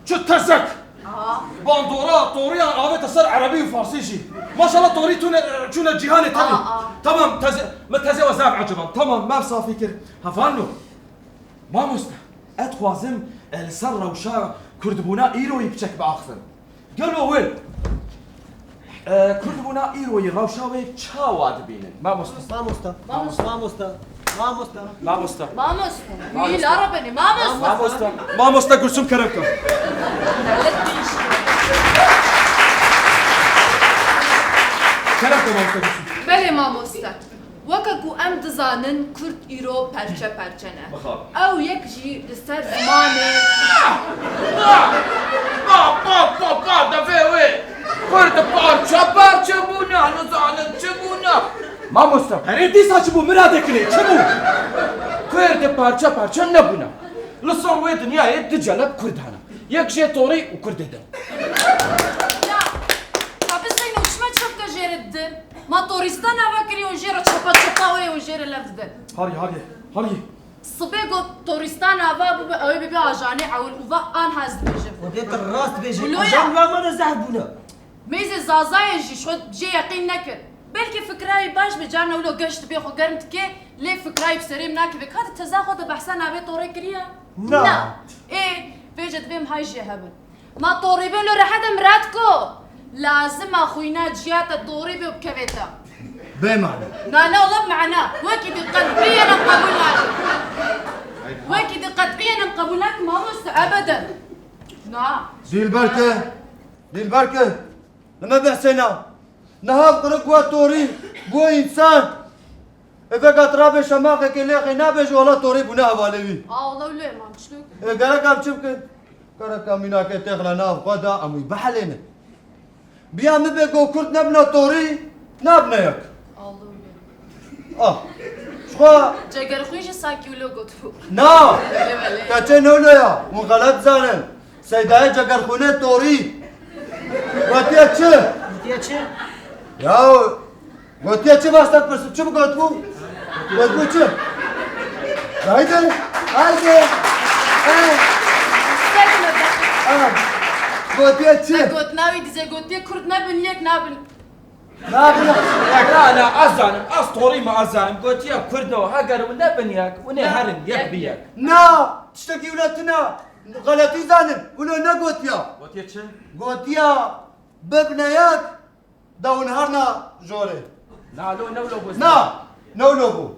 çi tezek! Aha. Bandora toriya avête ser erebî û farsî jî. Maşallah torî tune, çûne cîhanê tevî. Aa, aa. Tamam, teze, min tezê we zaf eciband. Tamam, me safî kir. Hevalno. Mamoste, ez dixwazim, e, li ser rewşa kurdbûna îroyî piçek biaxivim. Gelo wê, e, kurdbûna îroyî rewşa wê çawa dibînin? Mamoste. Mamoste. Mamoste. Mamoste. Mamoste. Mamoste. Mamoste. Mamoste. Mamoste. Mamoste Gulsum kerem ke. Kerem ke mamoste Gulsum. Belê mamoste. Weke ku em dizanin, Kurd îro perçe perçe ne. Bixwe. Ew yek jî li ser zimanê. Pa, pa, pa, pa, devê wê! Kurd parçe parçe bûne, nizanin çi bûne. Mamoste. Erê dîsa çi bû, miradê kinê, çi bû? Kurd parçe parçe nebûne. Li ser wê dinyayê du celeb Kurd hene. Yek jê Torî û Kurdê din. Ya, ya bi Zeyno çima çapka jê re didin? Ma torîstan ava kirî û jê re çapa çapa wê û jê re lev didin. Harî, harî, harî. Sibê got torîstan ava bibe, ew ê bibe ajanê ewil û va anha ez dibêjim. Xwedê tu rast dibêjî. Wilo ya. Ajan va me de zehf bûne. Mêzê Zazayê jî ji xwe jê yeqîn nekir. Belkî fikrayê baş be, carna wilo geş dibê xwe germ dike, lê fikrayê bi serê min nakeve. Ka tu teza xwe de behsa navê torê kiriye? Na. Na. Ê, vêce divê em hay jê hebin. Ma torî bê lo rehet e Miratko. Lazim e xwîna ciya te torî bê û bikevê te. Bê mane. Na, na, wela bi mane. Wekî dî qet biyên em qebûl nakin. Wekî dî qet biyên em qebûl nakin mamoste, ebeden. Na. Dîlberke, Dîlberke. Li me behsêna. Niha qurik we torî, bû însan. Ê veka tu rabê şemaxekê lêxê nabêje, wela torî bûne hevalê wî. A, wela wilo ye, mam çi bikin? Ê, gereka em çi bikin? Gereka mînakê têxine nav xwe de, em wî bihelênin. Biya min bê ku kurd nebine torî, nabine yek. Allah Allah. Ah. Ji xwe Cegerxwîn jî sankî wilo gotibû. Na! Lê belê. Keçê ne wilo ya. Hûn xelet zanin. Seydayê Cegerxwînê torî. Gotiye çi? Gotiye çi? Ya, gotiye çi, başta pirsim, çi mi gotibû? Gotibû çi? Haydi, haydi. Ha. Sekme be. Ha. Gotiye çi? Gotina wî dizê, gotiye kurd nebin yek nabin. Nabin. Na, na, ez zanim, ez torî me ez zanim. Gotiye kurd ne, heger hûn nebin yek, hûn ê herin yek bi yek. Na, tiştekî wilo tune. Xeletî zanin, wilo negotiya. Gotiye çi? Gotiya bibne yek, da hûn herna jorê. Na, lo, ne wilo bû? Na, ne wilo bû?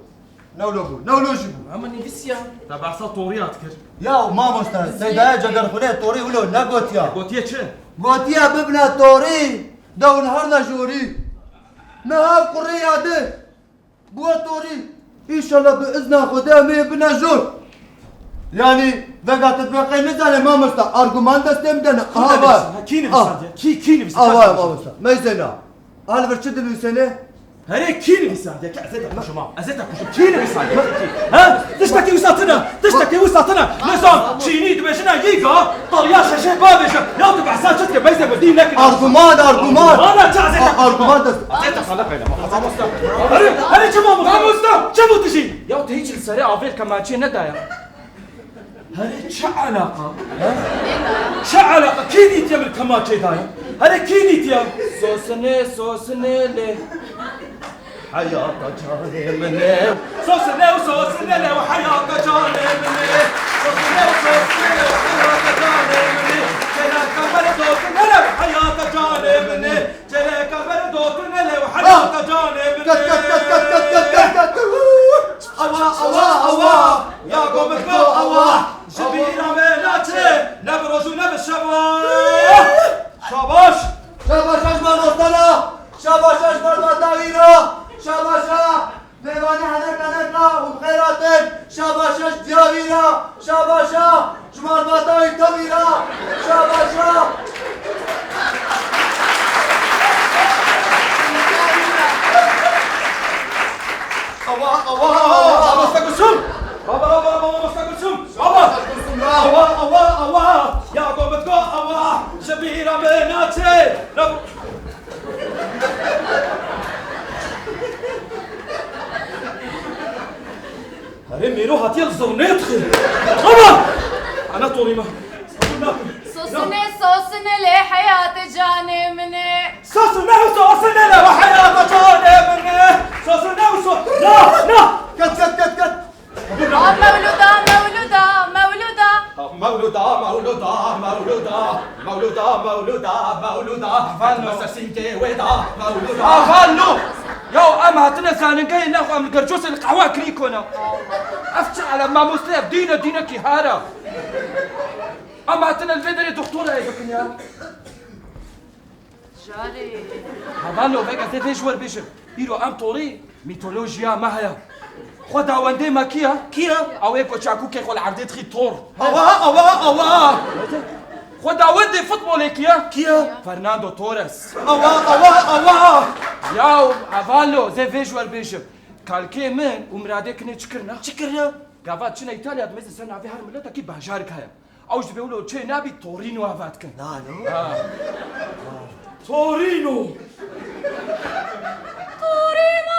Ne wilo bû? Ne wilo jî bû? Ama nivîsiya. Te behsa toriya dikir. Ya mamoste, Seydaya Cegerxwînê torî wilo negotiya. Gotiye çi? Gotiye bibne torî, da hûn herna jorî. Niha kurê ya di. Bi we torî. Înşallah bi izna Xwedê em ê bine jor. Yanî vega te dibê qey nizane mamosta, arguman destê min de ne. Kî nivîsandiye? Kî nivîsandiye? Kî, kî nivîsandiye? Ava ye mamosta. Meyzêna. A li vir çi dinivîsêne? Herê kî nivîsandiye? Kî, ez ê te kujim ha. Ez ê te kujim. Kî nivîsandiye? Kî, kî? He? Tiştekî wisa tune. Tiştekî wisa tune. Nizam. Çînî dibêjine yîga. Tariya şeşê bavêje. Ya tu behsa çi dike? Beyse bi dî nekir. Arguman, arguman. Arguman çi, ez ê te kujim. Arguman dest. Ez ê te xele qeyle. Mamosta. Herê, herê çi mamosta? Mamosta. Çi bû tu jî? Ya tu hiç li serê avêr kemaçê nedaya. Herê çi alaqa? He? Çi alaqa? Kî dîtiye min kemaçê daye? Herê kî dîtiye? Sosinê, sosinê lê. Heyata canê min ê. Sosinê û sosinê lê û heyata canê min ê. Sosinê û sosinê lê û heyata canê min ê. Çêleka ber dotinê lê û heyata canê min ê. Çêleka ber dotinê lê û heyata canê min ê. Ket, ket, ket. Awa, awa, awa. Ya go min go awa. Ji bîra me naçe. Ne bi roj û ne bi şeva. Şabaş. Şabaş ji malostana. Şabaş ji malbata wî re. Şabaş. Mêvanî henek henek re û bi xêr hatin. Şabaş ji diya wî re. Şabaş. Ji malbata wî tevî re. Şabaş. Awa, awa, awa, mamoste Gulsum. Baba, baba, baba, mamoste Gulsum. Baba. Awa, awa, awa. Ya go min go awa. Ji bîra me naçe. Herê mêro hatiye li zirnê dixê. Aman! Ana torî me. Qebûl nakim. Sosinê, sosinê lê heyatê canê min ê. Sosinê û sosinê lê heyata canê min ê. Sosinê û so-, na, na! Ket, ket, ket, ket! A mewluda, mewluda, mewluda. Mewluda, mewluda, mewluda. Mewluda, mewluda, mewluda. Hevalno. Sesînkê wê da, mewluda. Hevalno. Ya em hatine zanîngehê nexwe, em li Gercosê li qehwa kirî kona. Ev çi elem mamoste, ev dîne, dînekî hara. Em hatine li vê derê doktora ê bikin ya. Jarê. Hevalno, vêga ez ê vê ji we re bêjim. Îro em torî mîtolojiya me heye. Xwedawendê me kî ye? Kî ye? Ew ê ku çakûkê xwe li erdê dixî Thor. Awa, awa, awa! Xwedawendê futbolê kî ye? Kî ye? Fernando Torres. Awa, awa, awa! Ya hevalno, ez ê vê ji we re bêjim. Kalkê min û Miradê kinê çi kirine? Çi kirine? Gava çine Îtalya, dimêzin ser navê her miletekî bajarek heye. Ew ji vê wilo çê nabî Torîno ava dikin. Nano. Ha. Torîno. Torîno.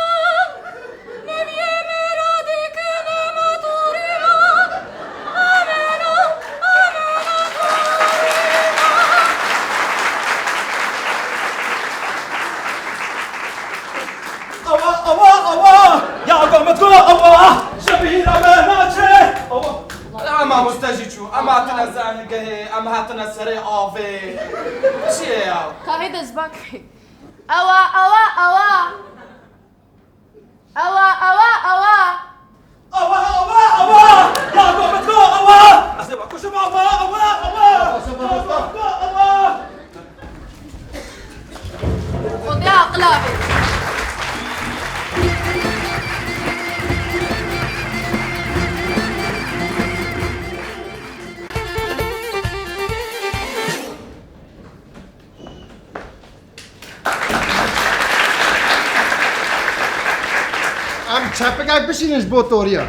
Neviyê me radî kine me Torîno. Ameno, ameno, Torîno. Gehê em hatine serê avê. Çi ye ya? Kahê dezbakê. Ewa, ewa, ewa. Ewa, ewa, ewa. Ewa, ewa, ewa. Ya, ya, ya, ewa. Ez ê vekuşim, ewa, ewa, ewa. Ya, ya, ya, ewa. Xwedê aqila bê. Em çepikek bişînin ji bo toriya.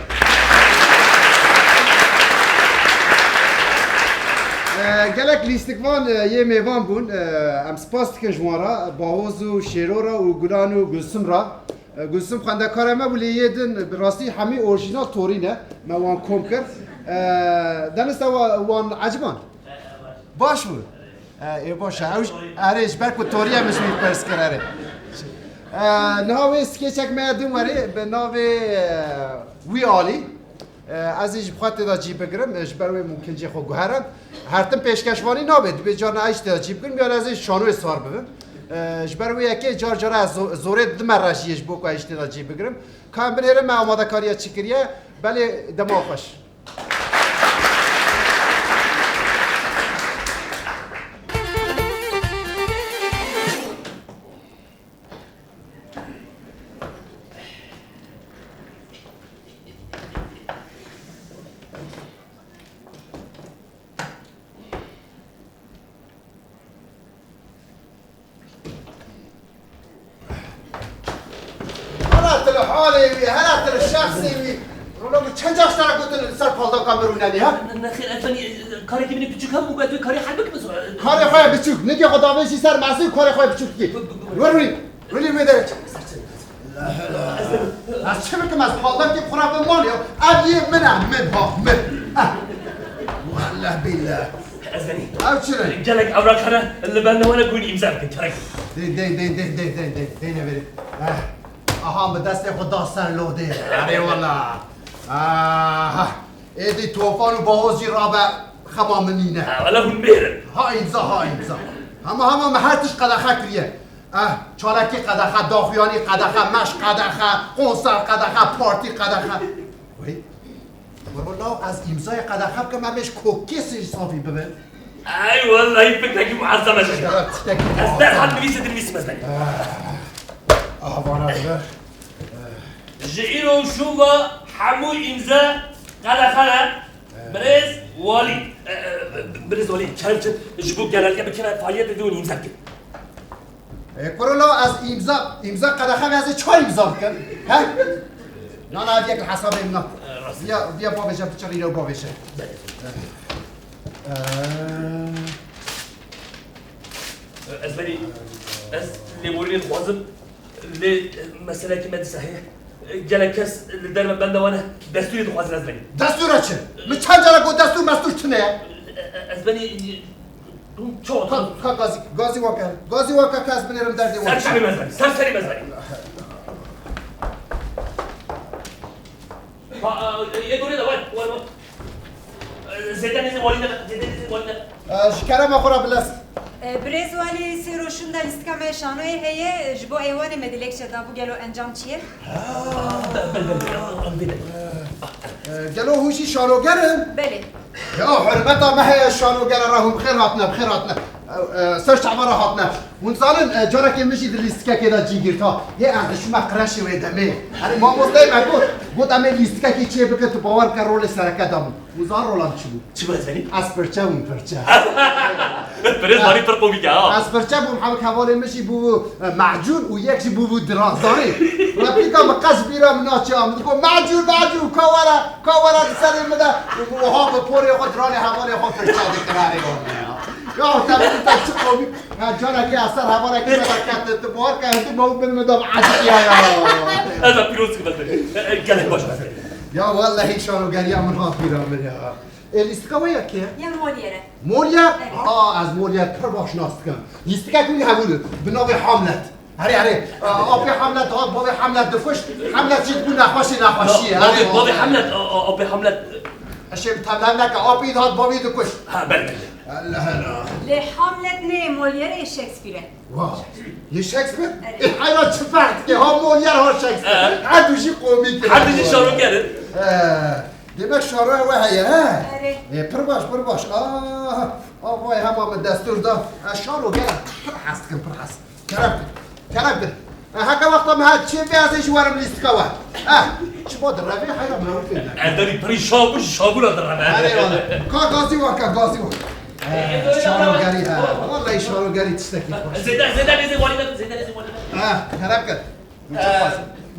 E, gelek lîstikvan, e, yê mêvan bûn. E, em spas dikin ji wan re, Bahoz û Şêro re û Gulan û Gulsum re. E, Gulsum xwendekara me bû, lê yê din bi rastî hemî orjînal torî ne. Me wan kom kir. E, Denis, te wa-, wan eciban? Baş bû. E, ê baş e. Ew ji, erê, ji ber ku toriye min ji wî pirs kir, erê. E, niha wê skeçek me ya din werê, bi navê, e, Wî Alî. E, ez ê ji xwe tê de cî bigirim, e, ji ber wê mumkincê xwe guherim. Her tim pêşkeşvanî nabe, dibê carna ez jî tê de cî bigirim, yan ez ê ji şanoyê sar bibim. E, ji ber wê yekê car cara ez zo-, zorê didime rejiyê ji bo ku ez jî tê de cî bigirim. Ka em binêrin me amadekariya çi kiriye, belê dema xweş. Hela tu li halê wî, hela tu li şexsê wî. Rolo, min çend car ji te re gotin li ser paldaka min rûnenê, ha? Ne, ne, xêr, ez benî, karekî min ê biçûk hebû, ez wê karê hel bikim, ez Karê xwe ye biçûk, nigê xwe davêjî ser mesê û karê xwe ye biçûk dikî. Wer rûnî, rûnî wê derê. Ez çi bikim, ez paldakê xwe re bim malê ya. Ev yê min e, min, ha, min. Eh. Wallah billah. Ez benî. Ev çi ne? Gelek ewraq hene, li benda wan e, ku hûn îmza bikin, kerem. Dey, dey, dey, dey, dey, dey, dey, dey, nêverê. Eh. Aha, bi destê xwe da ser lodê. Erê wala. Aha. Êdî Tofan û Bahoz jî rabe xema min nîne. Ha, wala hûn mêr in. Ha îmza, ha îmza. Hema, hema me her tişt qedexe kiriye. Eh, çalakî qedexe, daxuyanî qedexe, meş qedexe, konser qedexe, partî qedexe. Wey. Wero law ez îmzayê qedexe bikim, em ê ji kokê sê safî bibin. Ey wellahî fikrekî muezzem e. Ya, tiştekî Ez derhal nivîsê dinivîsim ez benî. Ah, vana dibe. Ji îro û şûva hemû îmze qedexe ne. Birêz Walî. E, e, Birêz Walî, kerem çi ji bo genelge bikeve faaliyetê dûn îmze bikin. E, kuro lo ez îmza, îmza qedexe ve ez ê çar îmza bikim. He? Na, na, ev yek li hesabê min na. E, rast. Viya, viya bavêje, biçe rîne û bavêje. Belê. E, Ez benî, ez lêborînê dixwazim, lê meselekî me dîsa heye. Gelek kes li derve benda wan e, destûrê dixwazin ez benî. Destûra çi? Min çend cara got destûr mestûr tune ye? Ez benî, çawa Ka, ka gazî, gazî wan ke, gazî wan ke, ke ez binêrim derdê wan. Ser çavê me ez benî, ser serê me ez benî. Ha, e, yê dorê de, were, were, were. E, zêde nêzî walî nebe, zêde nêzî walî nebe. E, ji kerema xwe re bilez. E, birêz walî, sê roj şûnda lîstika me şanoyê heye, ji bo êwanê me dilekçe dabû, gelo encam çi ye? Ha, bel, bel, bel, bel, bel, bel. E, gelo hûn jî şanoger in? Belê. Ya hurmeta me heye şanogere re hûn bi xêr hatine, bi xêr hatine. E, e, ser çava re hatine. Hûn zanin, e, carekê min jî di lîstikekê de cî girt ha. Yê ez diçûme kreşê wê demê. Erê, mamosteyê me got, got, "Em ê lîstikekê çê bikin, tu bawer bike rolê sereke de bû." Hûn zanin rola min çi bû? Çi bû ez benî? Ez pirçe bûm, pirçe. Birêz Walî pir komîk e ha. Ez pirçe bûm, hemik hevalên min jî bûbû, e, mehcûn û yek jî bûbû diran. Zanî? Replîka min qet ji bîra min naçe, min digot, "Mehcûn, mehcûn, ka were, ka were di serê min de." Û wiha bi porê xwe diranê hevalê xwe pirçe dikir, erê wan ya. Ya, te min te çi komîk. Ha, carekê ez ser hevalekî me derketin, tu bawer ke, hindî mewt bin min da bi eciqiya ya. Ez de pîroz dikim ez benî. E, e, gelek baş ez benî. Ya, wellahî şanogeriya min hat bîra min ya. E, lîstika we ya kê? Ya Molière. Molière? Evet. Aa, ez Molière pir baş nas dikim. Lîstikek wî hebûn bi navê Hamlet. Herê, herê. Aa, apê Hamlet hat, bavê Hamlet dikuşt. Hamlet jî dibû nexweşê nexweşiyê. Bavê, herê, bavê Hamlet, a, a, apê Hamlet. Eşê bi tevlem neke, apî hat bavî dikuş. Ha, belê, belê. Allah Allah. Lê Hamlet ne Molière, Shakespeare e. Wa, yê Shakespeare? Erê. Ê, heyran çi ferq dike, ha Molière, ha Shakespeare. He. Her du jî komîk in. Her du jî şaroker in. He, demek şaro ew heye, he? Erê. Ê, pir baş, pir baş. Ah, ah, vay, hema min destûr da. Ez şaro gelek pir hez dikim, pir hez. Kerem kir. Kerem kir. E, heke wexta me hat çê vê ez ê ji werim lîstika we. E, çima direvê heyra me wê pê. Ez derî pirî şabû ji şabûna direve. Erê wele. Ka gazî waka, gazî waka. E, şarogerî he. Wallahî şarogerî tiştekî xweş. Zêde, zêde nêzê walî de, zêde nêzê walî de. E, kerem kir.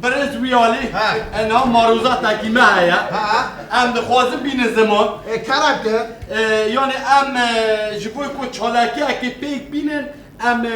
Birêz wî alî, ha, e, niha marozatekî me heye. Ha. Em dixwazin bînin ziman. E, kerem kir. E, yani em, e, ji bo ku çalakiyekê pêk bînin, Em, e,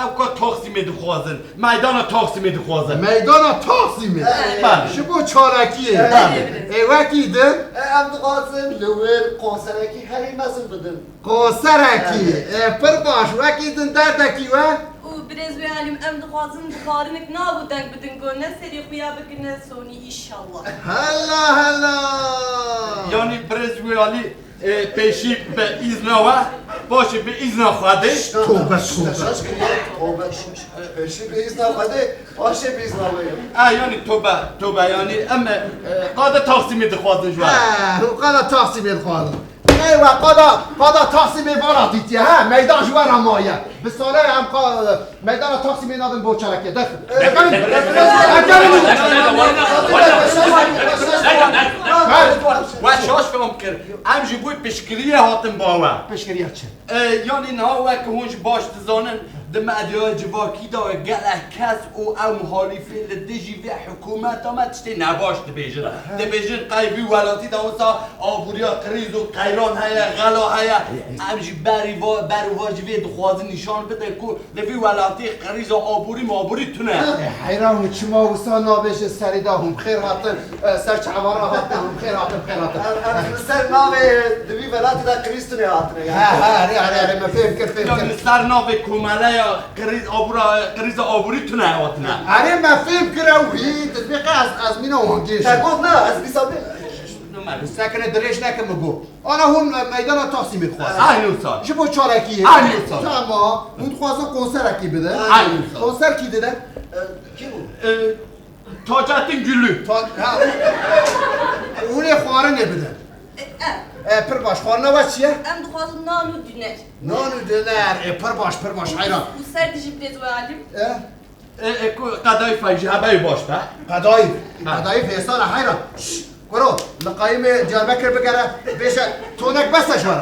ew ka Taxsîmê dixwazin. Meydana Taxsîmê dixwazin. Meydana Taxsîmê? Belê. Ji bo çalakiyê? Belê. Ê, wekî din? E, em dixwazin li wir konserekî herî mezin bidin. Konserekî? Belê. E, pir baş. Wekî din derdekî we? Û birêz wê alîm, em dixwazin dixwarinek nav û deng bidin ku ne serê xuya bikin, ne sonî, înşallah. Hela, hela! Yani birêz wê alî, Ê, pêşî bi îzna we, paşê bi îzna Xwedê. Tobe, tobe. Şaş kiriye. Tobe, şş, şş. Pêşî bi îzna Xwedê, paşê bi îzna we. E, yani tobe, tobe, yani em, e, qada Taxsîmê dixwazin ji we. He, û qada Taxsîmê dixwazin. Eywa, qada, qada Taxsîmê vala dîtiye, he, meydan ji we re maye. Bi sale em qa-, Meydana Taksimê nadin bo çalakê. Dexin. Dexin. Dexin. Wa şaş fam kir. Em ji bo piştgiriyê hatin ba we. Piştgiriya çi? E, yani niha wek hûn ji baş dizanin, di medyaya civakî de gelek kes û ew muhalîfê li dijî vê hikûmeta me tiştê nebaş dibêjin. Dibêjin qey vî welatî de wisa aboriya krîz û qeyran heye, xela heye. Em jî berî va-, ber û va ji vê dixwazin nîşan bidin ku Li vî welatî krîza aborî maborî tune. E, heyran, çima wisa nabêje serî de hûn bi xêr hatin, e, ser çavara hatin, hûn bi xêr hatin, bi xêr hatin. Em, em, li ser navê di vî welatî de krîz tune hatine, yani. He, he, erê, erê, erê, me fêm kir, fêm kir. Yani li ser navê komeleya krîz, abora, krîza aborî tune hatine. Erê, me fêm kir ew hî, dizbê qe ez, ez mîna wan gêş. Te got ne, ez dîsa bê. Sekine dirêj nekin min got. Ana hûn, e, meydana Taksimê dixwazin. Aynı usta. Ji bo çalakiyê. Aynı usta. Tamam. Hûn dixwazin konserekî bidin. Aynı usta. Konser kî dide? E, kî bû? E, Taceddin Güllü. Ta-, ha, hûn ê xwarinê bidin. E, e. E, pir baş. Xwarina we çi ye? Em dixwazin nan û dûner. Nan û dûner. E, pir baş, pir baş. Heyran. Û ser dijî bidê wê alim. E? E, e, ku Qedayîf jî hebe baş be. Qedayîf. Ha. Qedayîf hêsan e, heyran. Şş, kuro, li qayimê Diyarbekir bigere, bêje, tonek bes e ji we re.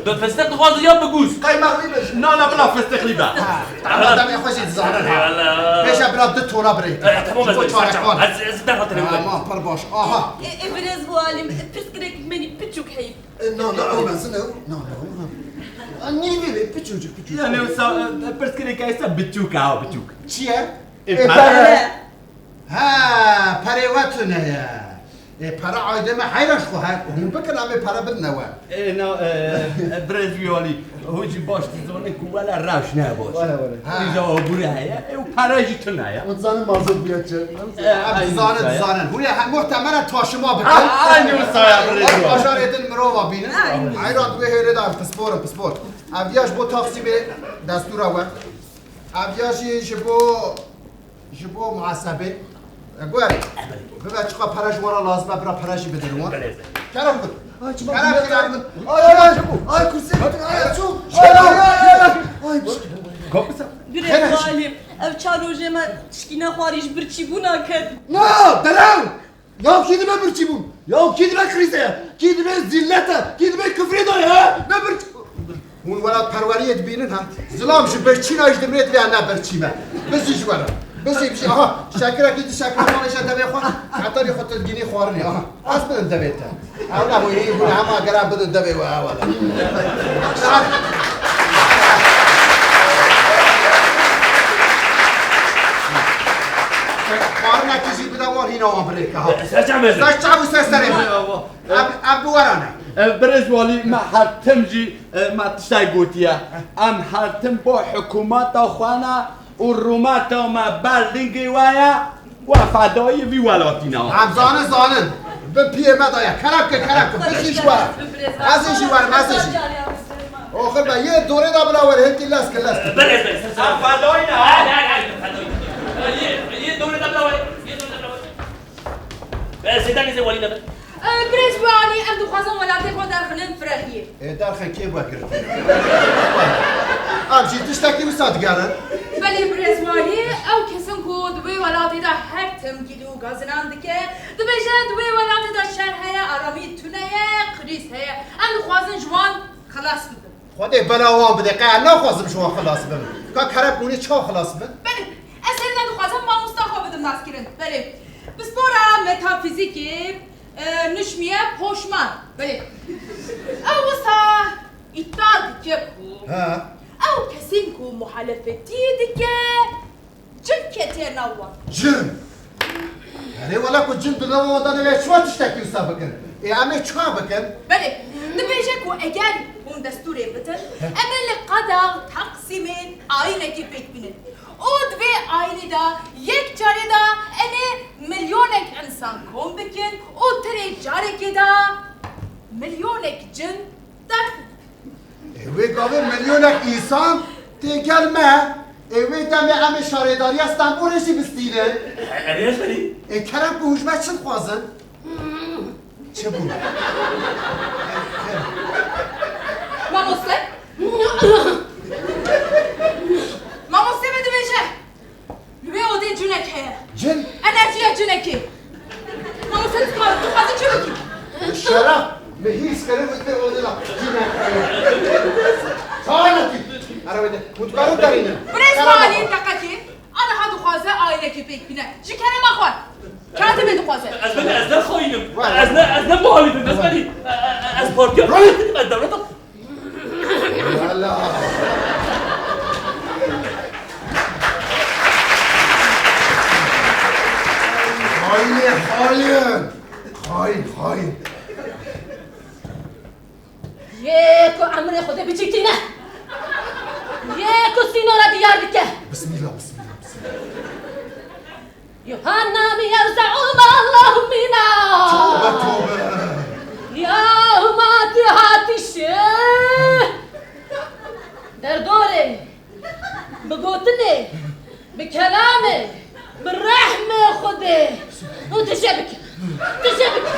Tu fıstık dixwazî ya bigûz? Qeymeqlî bêje. Na, na, bila fıstığlî be. Ha, tamam, demê xwe jî dizanin, ha. Eyvallah. Bêje, bila du tona birê. E, tamam, ez, ez, ez, ez derhatirê. Tamam, pir baş. Aha. E, e, birêz bu alim, e, pirsgirêk menî piçûk heyf. E, na, na, ew mezin e, ew. Na, na, ew. A, nîvî lê, piçûcik, piçûcik. Yani, sa-, e, pirsgirêka êsa biçûk e, ha, biçûk. Çi ye? E, e, pere. Pere. Ha, perê we tune ye. E, pere aydê me heyra ji xwe he. Hûn bikin, em ê pere bidine we. E, na, e, e, birêz wî alî. Hûn jî baş dizanin ku wele rewş ne baş. Wele, wele. Ha. Krîza aborî heye, e, û pere jî tune ye. Hûn dizanin mazot bûye çi? E, em dizanin, dizanin. Hûn ê he-, muhtemelen taşima bikin. Ha, aynı wisa ya, birêz. Bajarê din mirova bînin. Heyran, wê hêrê de em pispor in, pispor. Ev ya ji bo Taksimê destûra we. Ev ya jî ji bo Ji bo muhasebê, e, guer, bibe çiqa pere ji wan re lazim e, bira pere jî bidin wan. Kerem bin. Ay, çima Kerem bin, kerem bin. Ay, ay, ay. Ay, kursê bitin, ay, ay, çû. Ay, ay, ay, ay, ay. Ay, Birêz Xêr. Alîm, ev çar rojê me tişkî nexwarî ji birçîbûna ket. Na, derew! Ya kî dibe birçîbûn? Ya kî dibe krîze ye? Kî dibe zîllet e? Kî dibe kifrê de ye? Ne birçî-, Hûn welatperweriyê dibînin ha? Zilam ji birçîna jî dimrê divê ne birçî me. Bizî ji we re. Bizî, bijî. Aha, şekirekî di şekira xwe vêje devê xwe. Hetanî xwe tu digînî xwarinê. Aha. Ez bidim devê te. Ew ne bû, hî bû, hema gere bidin devê we, ew e. Xwarinekî jî bide wan, hîna wan birêke, ha. Ser çavê. Ser çav û ser serê. Ev, ev bi we re ne. Ev birêz walî me her tim jî, e, me tiştek gotiye. Em her tim bo hikûmeta xwe ne û rûmeta me ber lingê we ye, we fedayî vî welatî ne. Em zanin, zanin. Bi piyê me daye. Kerem ke, kerem ke. Bi jî ji were. Ez ê jî werim, ez ê jî. Oxir be, yê dorê de bila were, hêtî lez ke, lez ke. Berê, berê, sen, sen. Em fedoyne, ha? Her, her, her, fedoyne. Yê, yê dorê de bila were, yê dorê de bila were. E, Seyda nêzê walî nebe. E, birêz walî, em dixwazin welatê xwe derxinin firehiyê. Ê, derxe kê vekirtin? Em jî tiştekî wisa digerin. Belê birêz walî, ew kesin ku di wê welatê de her tim gilî û gazinan dike, dibêje di wê welatê de şer heye, aramî tune ye, krîz heye. Em dixwazin ji wan xilas bibin. Xwedê bela wan bide, qey ez naxwazim ji wan xilas bim. Ka kerem hûnê çawa xilas bin? Belê, ez serê de dixwazim mamosta xwe bidim naskirin. Belê, pispora metafîzîkê, e, nişmiye poşman. Belê. Ew wisa îdia dike ku He. ew kesên ku muhalefetî dike, cin ketiye nav wan. Cin! Erê wela ku cin di nava wan de nebe, çima tiştekî wisa bikin? Ê, em ê çima bikin? Belê, dibêje ku eger hûn destûrê bidin, em ê li qada Taksimê ayînekê pêk bînin. Û di vê ayînê de yek carê de em ê milyonek însan kom bikin û tirê carekê de milyonek cin derxin. Ê, wê gavê milyonek însan tê gel me. Ê, wê demê em ê şaredariya Stenbolê jî bistînin. Erê ez berî. Ê, kerem ku hûn ji me çi dixwazin? Çi bû? Mamoste? Mamoste me dibêje. Li wê odê cinek heye. Cin? Enerjiya cinekê. Mamoste, tu dixwazî çi bikî? Şeref, min hîs kirin, li vê odê de cinek heye. Çawa nekî? Ara wê de, hûn dikarin derînin. Birêz Kerema Walî xwe. Teqekê, aniha dixwaze ayînekê pêk bîne. Ji kerema xwe. Katibê dixwaze. Ez, ez ne xayînim. Were. Ez ne, ez ne muhalîfim. Ez, were, berî, e, e, e, ez partiya, were, xayînim, ez dewleta. Wela. Xayinê xayin. Xayin, xayin. Yê ku emrê Xwedê bicîtîne. Yê ku sînora diyar dike. Bismillah, bismillah, bismillah. Yuhanna mi yevze'u ma Allahu mina. Tobe, tobe. Ya huma ti hatişi. Derdorê, bi gotinê, bi kelamê, bi rehmê Xwedê. Û tu jê bike. Tu jê bike.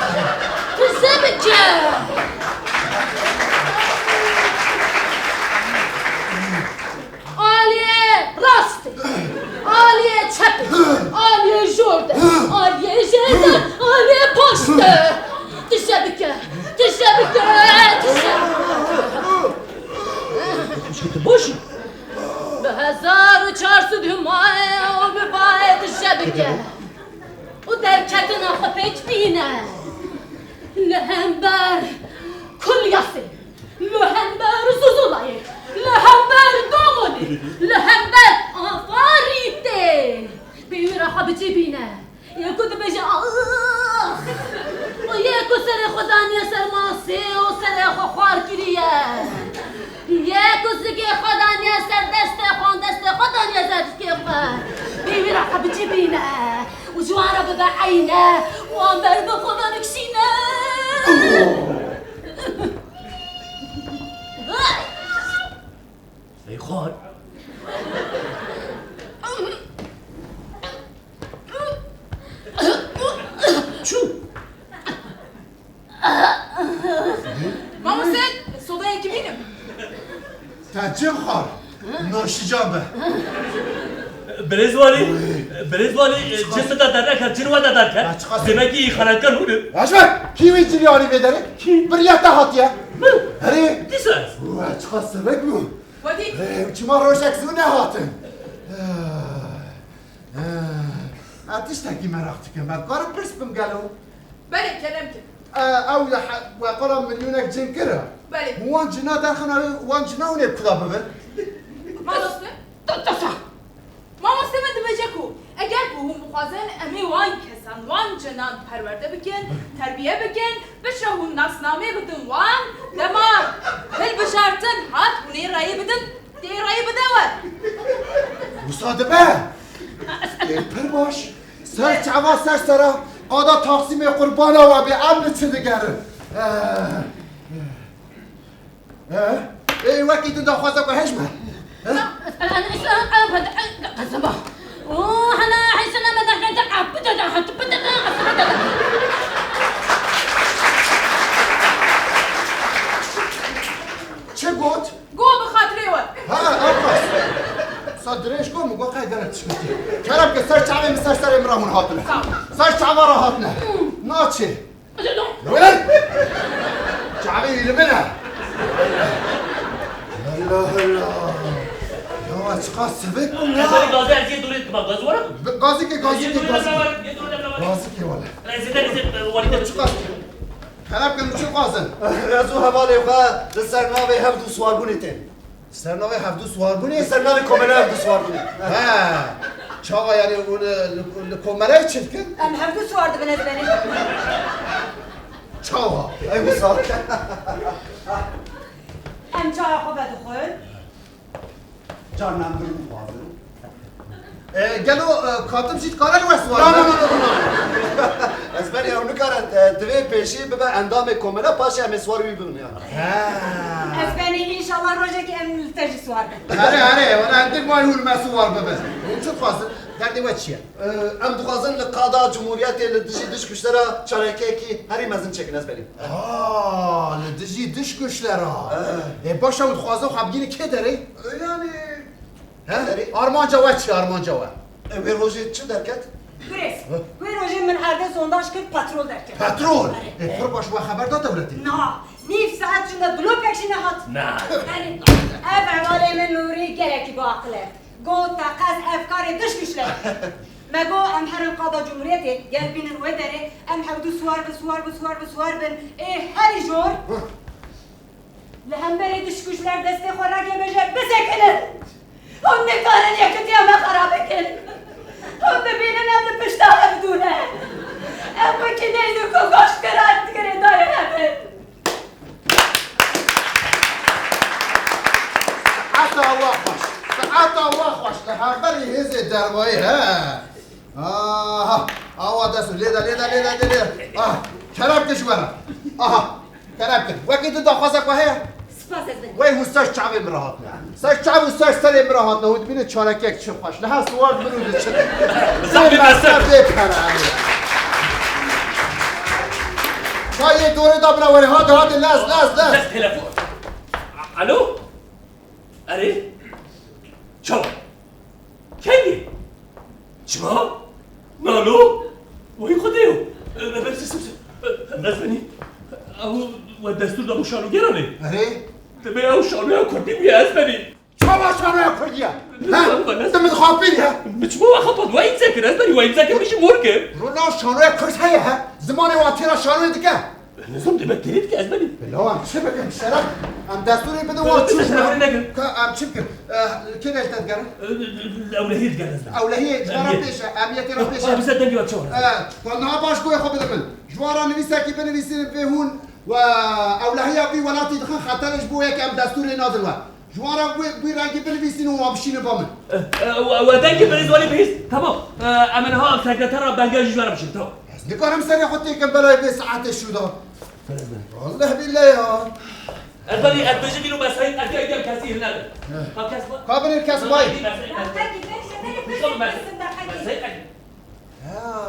Tu jê bike. Aliyê rastê, aliyê çepê, aliyê jor de, aliyê jêr de, aliyê paş de. Tişe bike, tişe bike, tişe. Xwişkê tu baş î? Bi hezar û çar sed humayê û bi bayê tişe bike. Û derketina xwe pêk bîne. Li hember Kulyasê. Li hember Zuzulayê, li hember Domonê, li hember Afarîtê. Pêwîra xwe bi cî bîne. Yê ku dibêje, "Ax!" Û yê ku serê xwe daniye ser masê û serê xwe xwar kiriye. Yê ku zikê xwe daniye ser destê xwe û destê xwe daniye ser zikê xwe. Pêwîra xwe bi cî bîne. Û ji wan re bibe eyne. Wan ber bi xwe ve bikişîne. Ey xwar. Çû? Mamoste, sodayekî bînim. Te cin xwar. Noşican be. Birêz walî, Oy. Birêz walî, cin min de derneket, cin we de derket. Ya, çiqas. Demekî xenetkar hûn in. Racbe, kî wî cinî anî vê derê? Kî? Biriya te hatiye. Min? Herê. Dîsa ez. Û çiqas sebek bû. Wadî. Ê, çima rojek zû nehatin? Ê, ê, ez tiştekî meraq dikim. Ez karim pirs bim gelo? Belê, kerem ke. Ê, ew ya he-, we qala milyonek cin kir e. Belê. Wan cina derxin, ew wan cina hûn ê kuda bibin? Mamoste? Tu, tu sa. Mamoste me dibêje ku eger ku hûn bixwazin em ê wan kesan, wan cinan perwerde bikin, terbiye bikin, biçe hûn nasnamê bidin wan, dema hilbijartin hat hûn ê rayê bidin, tê rayê bide we. Wisa dibe? Ê, pir baş. Ser çava ser sera. Qada Taksimê qurbana we bê, em li çi digerin? Eh, eh, ê, wekî din daxwaza ku hej me. Eh? Çi got? Go bi xatirê we. Ha, ew qas. Sa dirêj go, min got qey gelek tişt gotiye. Kerem ke, ser çavê min, ser serê min re hûn hatine. Sağ ol. Ser çava re hatine. Hmm. Naçê. Öyle. Çavê wî li min e. Allah Allah. Ya çiqas sivik bûm ya. Gazî, gazî, ez yê dûrê dikima. Gazî were? Gazî ke, gazî ke, gazî ke. Gazî ke were. Gazî ke wele. Ez ê te, ez ê, e, warî te. Çiqas. Kerem ke, min çi dixwazin? Rezo hevalê xwe li ser navê hevdû siwarbûnê tên. Ser navê hevdû siwarbûnê? Ser navê komela hevdû siwarbûnê. He. Çawa yani, hûn li, li, li komeleyê çi dikin? Em hevdû siwar dibin, ez benî. Çawa? Ey wisa. Em çaya xwe vedixwin. Carna em birin dixwazin. E, gelo, e, Katib jî dikare li we siwar bibe? Na, na, na, na, na. Ez benî ew nikare, e, divê pêşî bibe endamê komela, paşê em ê siwar wî bibin ya. He. Ez benî, înşallah rojekê em li te jî siwar bin. Erê, erê, wela hindik mayî hûn me siwar bibin. Hûn çi dixwazin? Derdê we çi ye? Em dixwazin li qada Cumhuriyetê li dijî dişkuşlera çalakiyekî herî mezin çêkin, ez benî. Aa, li dijî dişkuşlera. Eh. Ê, baş e, hûn dixwazin xwe bigihînin kê derê? Yani, he? Derê? Armanca we çi, armanca we? E, wê rojê çi derket? Birêz, wê rojê min erdê sondaj kir, petrol derket. Petrol? Erê. Ê, pir baş, we xeber da dewletê? Na, nîv saet çûne, blokek jî nehat. Na. Erê, ev hevalê min Nûrî gelekî bi aqil e. Got, teqez ev karê dişkuşler. Me got, em herin qada Cumhuriyetê, ger bînin wê derê, em hevdû siwar bin, siwar bin, siwar bin, siwar bin. Ê herî jor, li hemberî dişkuşler destê xwe rake bêje, bisekinin. Hûn nikarin yekitiya me xera bikin. Hûn dibînin em li pişta hevdû ne. Em wekî neyzûk û goşt girêdayê hev in. Saeta we xweş. Saeta we xweş. Li hemberî hêzê dervayî, he. Aha. Awa dest û lê de, lê de, lê de, lê de. Ah, kerem ke ji we re. Aha. Kerem ke. Wekî tu daxwazek we heye? Spas ez. Wey hûn ser çavê min re hatine. Ser çav û ser serê min re hatine. Hûn dibînin çalakiyek çi xweş. Niha siwar min û diçin. Zafî bê pere. Ka yê dorê da bira were. Hadi, hadi, lez, lez, lez. Lez telefon. Alo? Erê? Çawa? Kengî? Çima? Nalo? Wey Xwedê yo. E, e, e, e, e, ez benî. Ew we destûr da bo şanogeran ê? Erê? Divê ew şanoya kurdî bûye, ez benî. Çawa şanoya kurdî ye? Lütfen, lütfen. He? Ti min xapîr ye? Min çima we xapat? We îmze kir, ez benî, we îmze kir, min jî mor kir. Rona şanoya kurd heye he? Zimanê wan têra şanoyê dike? Nizam demek gerek ki ez benî. Bila em çi bikin? Şeref, em destûrê bidin wan çû. Ka em çi bikin? Eh, kê ne ji te digerin? Ewlehiyê digerin ez benî. Ewlehiyê, ji me re pêş e, emniyetê re pêş e. Abi sen dengê we çawa? Eh, ka niha baş guhê xwe bide min. Ji wan re nivîsekî binivîsînin vê hûn we ewlehiya vî welatî dixin xeterê ji bo yek em destûrê nadin we. Ji wan re wê, wî rengî binivîsînin û wan bişînin ba min. Eh, eh, we, we dengê birêz welî bihîst. Tamam. Eh, em ê niha sekretera belgeya jî ji we re bişînin. Tamam. Ez nikarim serê xwe têkim belayê vê saetê şû de. Walleh bîllah ya. Ez benî, ez bêjim îro mesayî, ez gel, gel kesî hîn nebe. Heh. Ka kes ba-, ka binêr kes bay. Mesayî, mesayî. Daqekî, beş, beş, beş, beş, beş, beş, beş, beş. Mesayî, mesayî. Ha,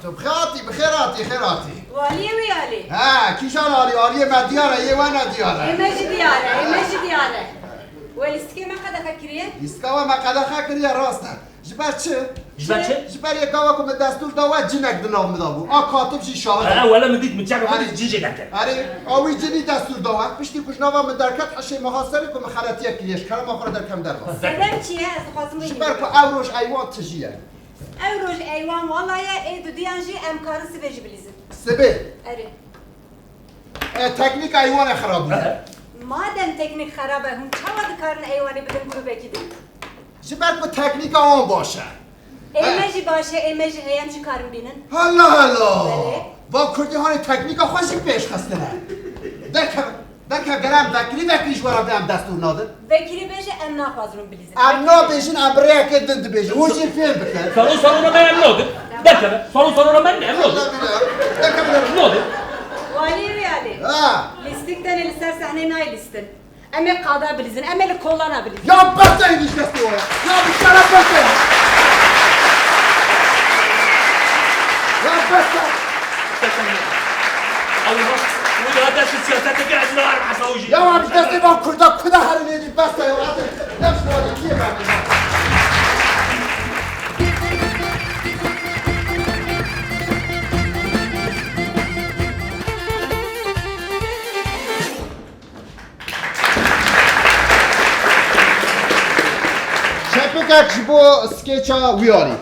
tu bi xêr hatî, bi xêr hatî, xêr hatî. Waliyê wî alî. Ha, kîjan alî? Aliyê me diyar e, yê we ne diyar e. Ê me jî diyar e, ê me jî diyar e. We lîstikê me qedexe kiriye? Lîstika we me qedexe kiriye, rast e. Ji ber çi? Ji ber çi? Ji ber yê gava ku min destûr da we, cinek di nav min de bû. A Katib jî şahid e. Ha, wele min dît, min çeka min dît, cin jê derket. Erê, a wî cinî destûr da we. Piştî ku ji nava min derket, hişê min hat serê ku min xeletiyek kiriye. Ji kerema xwe re derkem derva. Sebeb çi ye? Ez dixwazim wî bînim. Ji ber ku ew roj eywan tijî ye. Ew roj eywan wala ye, ê dudiyan jî em karin sibê jî bilîzin. Sibê? Erê. E, teknîka eywanê xerab bûye. Madem teknîk xerab e, hûn çawa dikarin eywanê bidin grûbekî din? Ji ber ku teknîka wan baş e. Ê me jî baş e, ê me jî heye, em jî karin bînin. Hela hela! Belê. Va kurdî hanê teknîka xwe jî pêş xistine. Derkevin. Belke gere em vekirî vekirî ji we re em destûr nadin. Vekirî bêje em naxwazin bilîzin. Em nabêjin, em bi rêyekê din dibêjin. Hûn jî fêm bikin. Salo salona me em nadin. Derkeve. Salo salona me em nadin. Nadin. Walî Riyalî. Ha. Lîstik tenê li ser sehneyê nayê lîstin. Em ê qada bilîzin, em ê li kolana bilîzin. Ya bes e, hêdî ji destê we ye. Ya bi kere bes e. Ya bes e. Allah, wî ya dest siyaseteke ez la her hesa jî. Ya em ji destê van Kurda, Kurda herin hêdî bes e ya. Hadi, dest wali kiye ben. Çepikek ji bo skêça wî alî.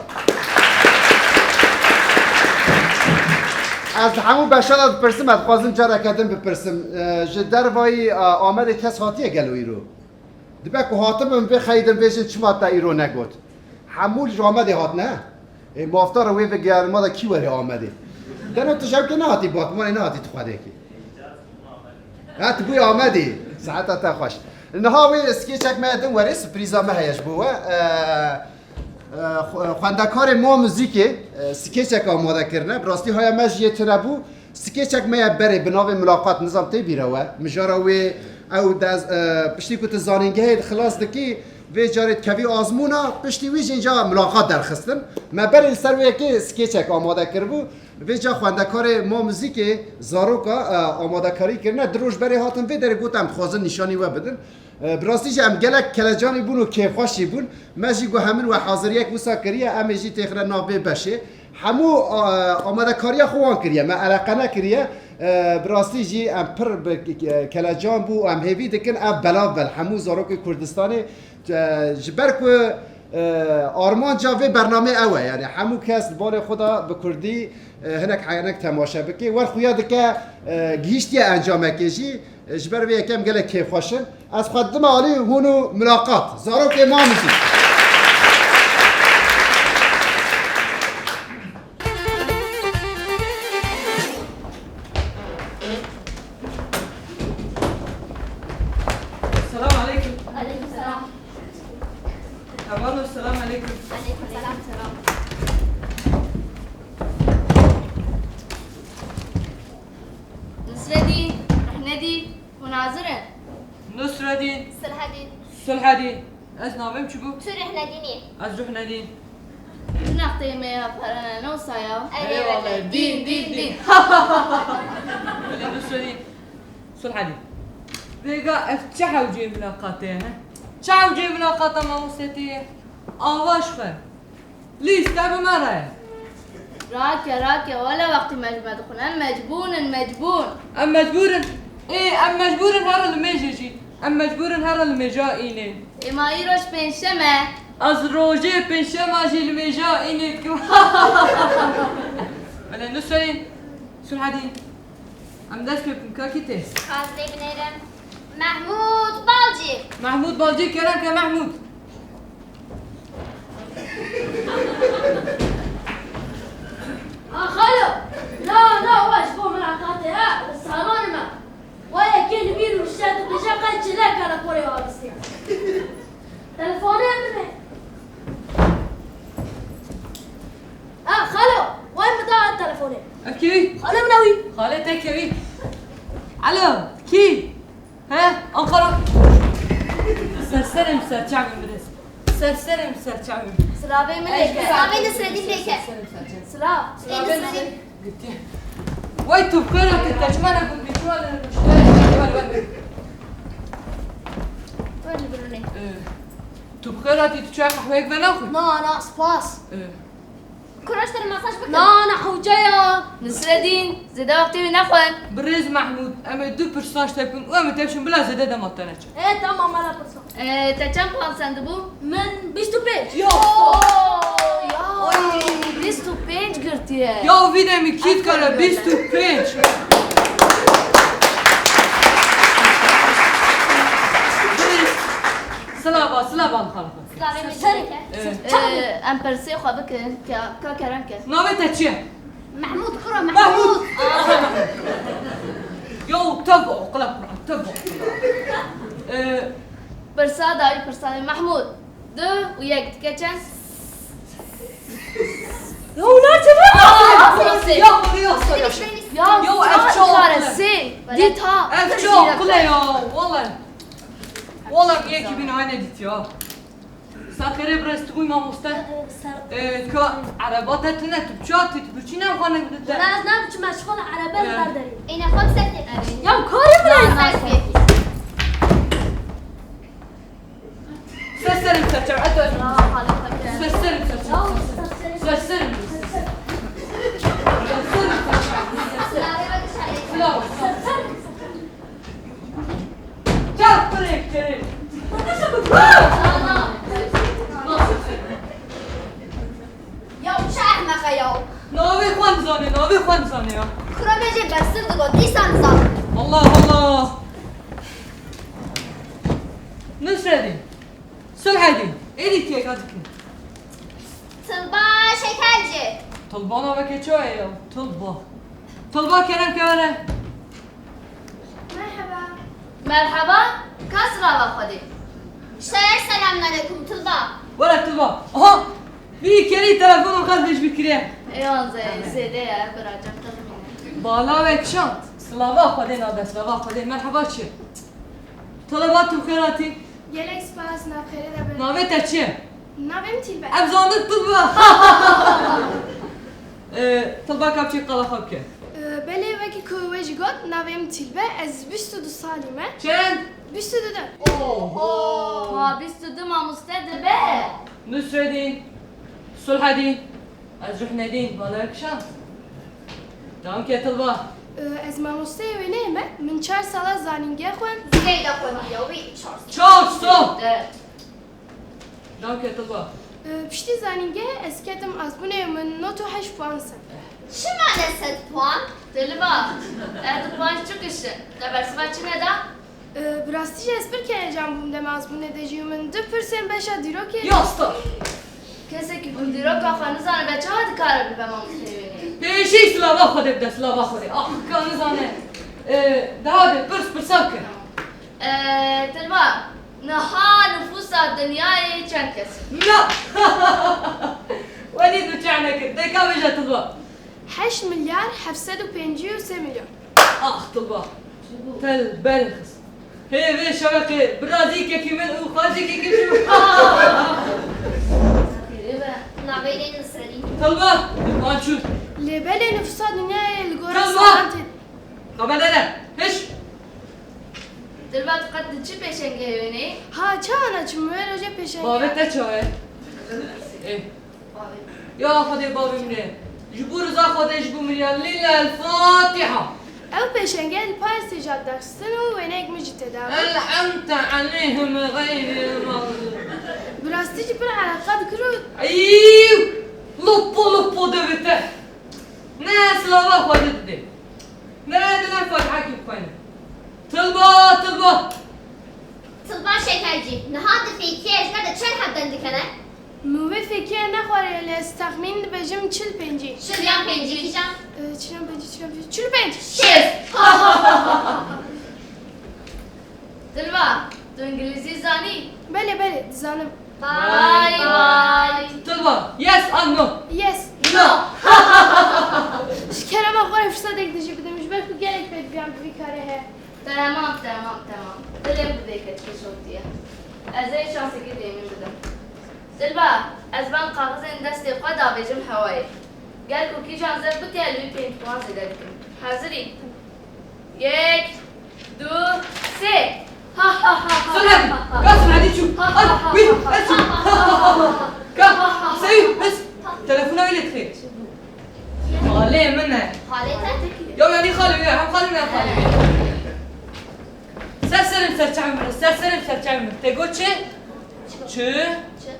Ez li hemû beşa de dipirsim, ez dixwazim careke din bipirsim. E, ji dervayî, e, Amedê kes hatiye gelo îro? Dibe ku hatibin vê xeydin bêjin çima te îro negot? Hemû li ji Amedê hatine. Ê, maftara wê vegerima de kî were Amedê? Deno tu jewkê nehatî Batmanê, nehatî tu Xwedekê. Ha, tu bûyî Amedê. Saeta te xweş. Niha wê skêçek me din were, surprîza me heye ji bo we. E, e, xwe-, xwendekarê Ma Muzîkê, e, skêçek amade kirine. Bi rastî haya me jî yê tune bû. Skêçek me ye berê bi navê Milaqat, nizam tê bîra we. Mijara wê ew dez, e, piştî ku tu zanîngehê xilas dikî, vê carê dikevî azmûna, piştî wî jî înca Milaqat derxistin. Me berê li ser wê yekê skêçek amade kiribû. Vê ca xwendekarê Ma Muzîkê zaroka, e, amadekarî kirine. Du roj berê hatin vê derê, got em dixwazin nîşanî we bidin. E, bi rastî jî em gelek kelecanî bûn û kêfxweş jî bûn. Me jî got hemin we haziriyek wisa kiriye, em ê jî têxine nav vê beşê. Hemû, e, amadekariya xwe wan kiriye, me eleqe nekiriye. E, bi rastî jî em pir bi ke-, kelecan bû û em hêvî dikin ev belav be li hemû zarokê Kurdistanê. E, ji ber ku, e, armanca vê bernameyê ew e, yani hemû kes di balê xwe de bi Kurdî, e, hinek heyanek temaşe bike. Wer xuya dike, e, gihîştiye encamekê jî. E, ji ber vê yekê em gelek kêfxweş in. Ez xwe didime alî hûn û Milaqat. Zarokê Ma Muzîk. Selam aleykum. Aleykum selam. Hevalno, selam aleykum. Aleykum selam. Nusredîn, Rehnedî, hûn hazir in? Nusredîn. Silhedîn. Silhedîn. Ez navê min çi bû? Tu Rehnedîn î. Ez Rehnedîn. Tu nexteyê me ya perene ne wisa ya? Erê Eyvallah. Wele. Dîn, dîn, dîn. Bilê Nusredîn. Sulhedî. Vêga ev çi hewceyê milaqatê ye, he? Çi hewceyê milaqata mamostetê ye? Ava ji xwe. Lîste bi me re ye. Rake, rake, wele wextî me ji me dixwin. Em mecbûr in, mecbûr. Em mecbûr in. Ê, em mecbûr in here li mêjê jî. Em mecbûr in here li mêja înê. Ê, ma îro ji pêncşem e. Ez rojê pêncşema jî li mêja înê dikim. Belê Nuseyîn, Sulhedîn. Em dest pê bikin, kakî tê? Ez lê binêrim. Mehmûd Balcî. Mehmûd Balcî, kerem ke Mehmûd. A xalo, na, na, we ji bo min eqate, ha, salan me. Wa yekê li bîr û şer dibêje qey çile kere porê avistî. Telefonê min e. A, xalo, way min da telefonê. Ev kî? Xalê min e wî. Xalê te kevî. Alo, kî? He? Ankara. Serserê min, serçavê min birêz. Serserê min, serçavê min. Silavê min lê ke. Silavê Nisredîn lê ke. Serserê min, serçavê min. Silav. Silavê Nisredîn. Gitti. Way tu bi xêr hatî, te çima ne got, çima ne got? Wer, wer, wer. Wer li birûnê. Ee, tu bi xêr hatî, tu çay qehweyek venaxwî? Na, na, spas. Ee. Kuro ji te re masaj bikim? Na, na, hewce ya. Nisredîn, zêde wextê wî nexwe. Birêz Mehmûd, em ê du pirsan ji te bikin û em ê te bişin bila zêde dema te neçe. Ê, tamam, mala pirsan. Ee, te çend puan sendibû? Min bîst û pênc. Yo! Oy, bîst û pênc girtiye. Ya vî demî kî dikare bîst û pênc. Silava, silava xalfa. Silavê min Serê. Ee, em persê xwe bikin, ka, ka kerem ke. Navê te çi ye? Mehmûd, kuro Mehmûd. Mehmûd. Aa. Yo, tevbo, qila Qur'an, tevbo. Mehmûd, du û yek dike çend? Ya, û nerede ne? Aa, nasıl? Ya, bunu yok, yok. Ya, ya, ev çal kare, sê. Dît ha. Ev çal kule ya, vallahi. Vallahi, yekî bin ayne dît ya. Saxirê birez tu bûy mamoste. Ee, ka ereba te tune, tu biçû, tu, tu biçû ne xane gidite. Wala ez ne biçû, ez xwe erebe li ber derî. Êne xwe ser kê. Ya karê min e. Ser serim ser çav, eto. Ser serim ser çav. Ser serim. Ser serim ser çav. Ser serim. Çal, kurê, kurê. Ya çi ehmeqe ya. Navê xwe nizane, navê xwe nizane ya. Kura me jê bersiv digot, dîsa nizan. Allah Allah. Nusredîn. Sulhedîn. Êdî têka dikin. Tilba Şekerci. Tilba naveke çaye ya. Tilba. Tilba kerem ke were. Merheba. Merheba, ka silava Xwedê. Şer, selamünaleyküm, Tilba. Were Tilba. Aha! Vî kerî telefonê xwe pêşbî kiriye. Ê, wan zê-, zêde ye, bira cem, texmîne. Bala we kişand. Silava Xwedê nade, silava Xwedê. Merheba çi? Tilba, tu bi xêr hatî. Gelek spas, nav xêrê de be. Navê te çi ye? Navê min Tilbe. Em zanî Tilbe. Ee, Tilba, ka biçî qala xwe bike. Ee, belê, wekî ku we jî got, navê min Tilbe, ez bîst û du salî me. Çend? Bîst û du. Oho! Ma bîst û du mamoste dibe. Nusredîn, Sulhedîn, ez Ruhnedîn, bala we kişand. Dewam ke Tilba. Ee, ez mamosteyê wêneyê me, min çar sala zanînge xwend. Zileyda xwendî ya wî çar sal. Çar sal! Dewam ke Tilba. Ee, piştî zanîngehê ez ketim azbûnê û min not û heşt puan send. Çima ne sed puan? Tilba, ez di puan çi kişim? Te bersiva çi neda? Ee, bi rastî jî ez pir kelecan bûm dema azbûnê de jî û min du pirsên beşa dîrokê. Yasta! Kesekî ku dîroka xwe nizane be çawa dikare bibe mamosteyê wêneyê? Pêşî silava Xwedê bide, silava Xwedê. Ah, ka nizane. Ee, daha de pirs pirsa bike. Ee, Tilba, niha nifûsa dinyayê çend kes e? Na! Welî tu çav nekir. Deka bêje Tilba. Heşt milyar heft sed û pêncî û sê milyon. Ax Tilba. Te li ber xist. Hê vê şeveqê birazîkekî min û xwezîkekî min. Navê lê Nisrîn. Tilba, wan çû. Lê belê nifûsa dinyayê li gora Tilba! Salan tê. Xeberdene, hiş! Dilba, tu qet di çi pêşengehê wêneyî? Ha, çawa naçim, wê rojê pêşengeh. Bavê te çawa ye? Ê. Bavê. Ya Xwedê, bavê min ê. Ji bo riza Xwedê, ji bo min ya. Lîla El Fatiha. Ew pêşengeh li Parisê jî hat daxistin û wêneyek min jî tê de bû. Elhemte aleyhim xeyril mexdûb. Bi rastî jî pir eleqa dikir û. Eyw! Lopo lopo devê te. Ne silava Xwedê didê. Ne dine Fatihekî bixwîne. Tilba, Tilba! Tilba Şekercî, niha di fêkiyê ji me de çend heb deng dikene? Min vê fêkiyê nexwariye, lê ez texmîn dibêjim çil pêncî. Çil yan pêncî, kîjan? Ee, çil yan pêncî, çil yan pêncî, çil û pênc! Şêst! Dilba, tu îngilîzî zanî? Belê, belê, dizanim. Bay bay. Dilba, yes an no? Yes. No. Ji kerema xwe re firsetek din jî bide min, ji ber ku gelek pêdiviyan bi vî karê heye. Temam, temam, temam. Dilê min bi vê keçikê şotiye. Ez ê şansekê têmîn bidim. Dilba, ez van kaxizên destê xwe davêjim hewayê. Ger ku kîjan zêr bike, li wî pênc puan zêde dikim. Hazir î? Yek, du, sê. Ha, ha, ha, ha. Sulhem, ka Sulhem çû. Ha, ha, ha, ha, ha. Wî, ez çû. Ha, ha, ha, ha, ha. Ka, seyî, biz. Telefona wê lê dixê. Xalê min e. Xalê te? Ya, yanî xalê wî ye, hem xalê min hem xalê wî ye. Ser serê min, ser çavê min, ser serê min, ser çavê min. Te got çi? Çi? Çi?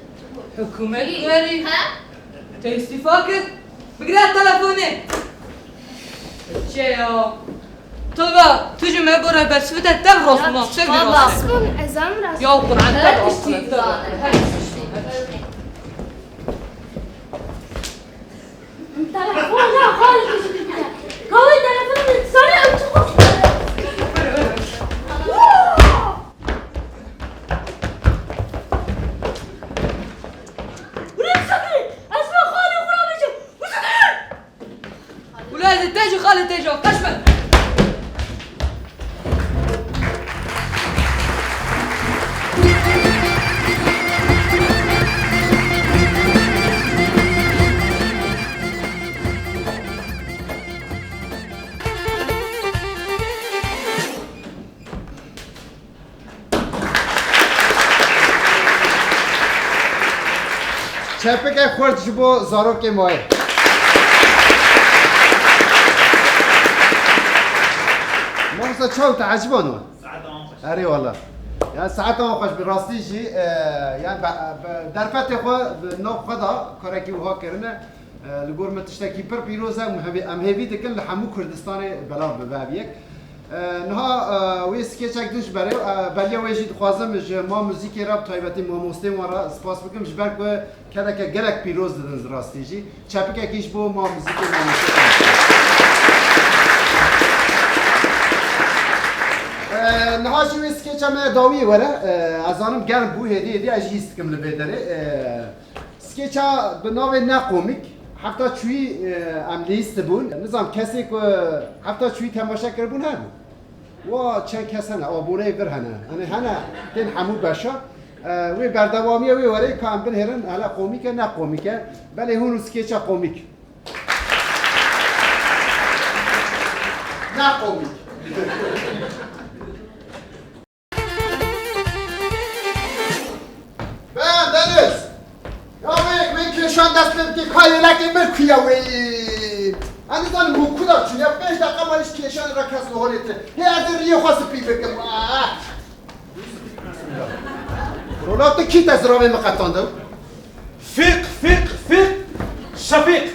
Hikûmet werî. He? Te îstîfa kir? Bigire telefonê. Çi ya? Tilba, tu ji me bo re bersivî de tev rast ma, tev rast. Rast bûn, ez em rast. Ya Quran, tev rast, tev rast. Telefon ya, xalê tu jî bigire. Kawê telefon min, sarê ew çi xweş. Were, were, were. Woo! Çepike xurt ji bo zarokê mayê. Mamosta çaw te eciban we? Saeta wan xweş. Erê wala. Yani saeta wan xweş bi rastî jî, e, yani be, be, derfetê xwe bi nav xwe da karekî wiha kirine. E, li gor min tiştekî pir pîroz e û em hêvî, em hêvî dikin li hemû Kurdistanê belav bibe ev yek. E, niha, e, wê skeçek din ji berê, e, beriya wê jî dixwazim ji ma muzîkê re, bi taybetî mamosteyên wan re spas bikim, ji ber ku kedeke gelek pîroz didin rastî jî. Çepikekî ji bo ma muzîkê, mamosteyên wan. E, niha jî wê skeça me dawiyê were. E, ez zanim germ bû, hêdî hêdî ez jî hîs dikim li vê derê. E, Skeça bi navê Ne Komîk, hefta çûyî, e, em lîstibûn. Nizam kesê ku hefta çûyî temaşe kiribûn hebû. Wa çend kes hene, aboneyê vir hene. Hani hene tên hemû beşa. E, wê berdewamiya wê were ka em binêrin, hele komîk e, ne komîk e. Belê hûn û skeça komîk. Ne komîk. Ben Deniz! Ya wê, wê kêşan dest pê bike, ka yelekê min kuye wê. Ez nizanim hûn ku da çûn ya, pênc deqa ma hiç kêşan re kes li holê tine. Hê ez ê riyê xwe spî bikim. Ah! Rola tu kî te ziravê min qetandin? Fîq, fîq, fîq, Şefîq.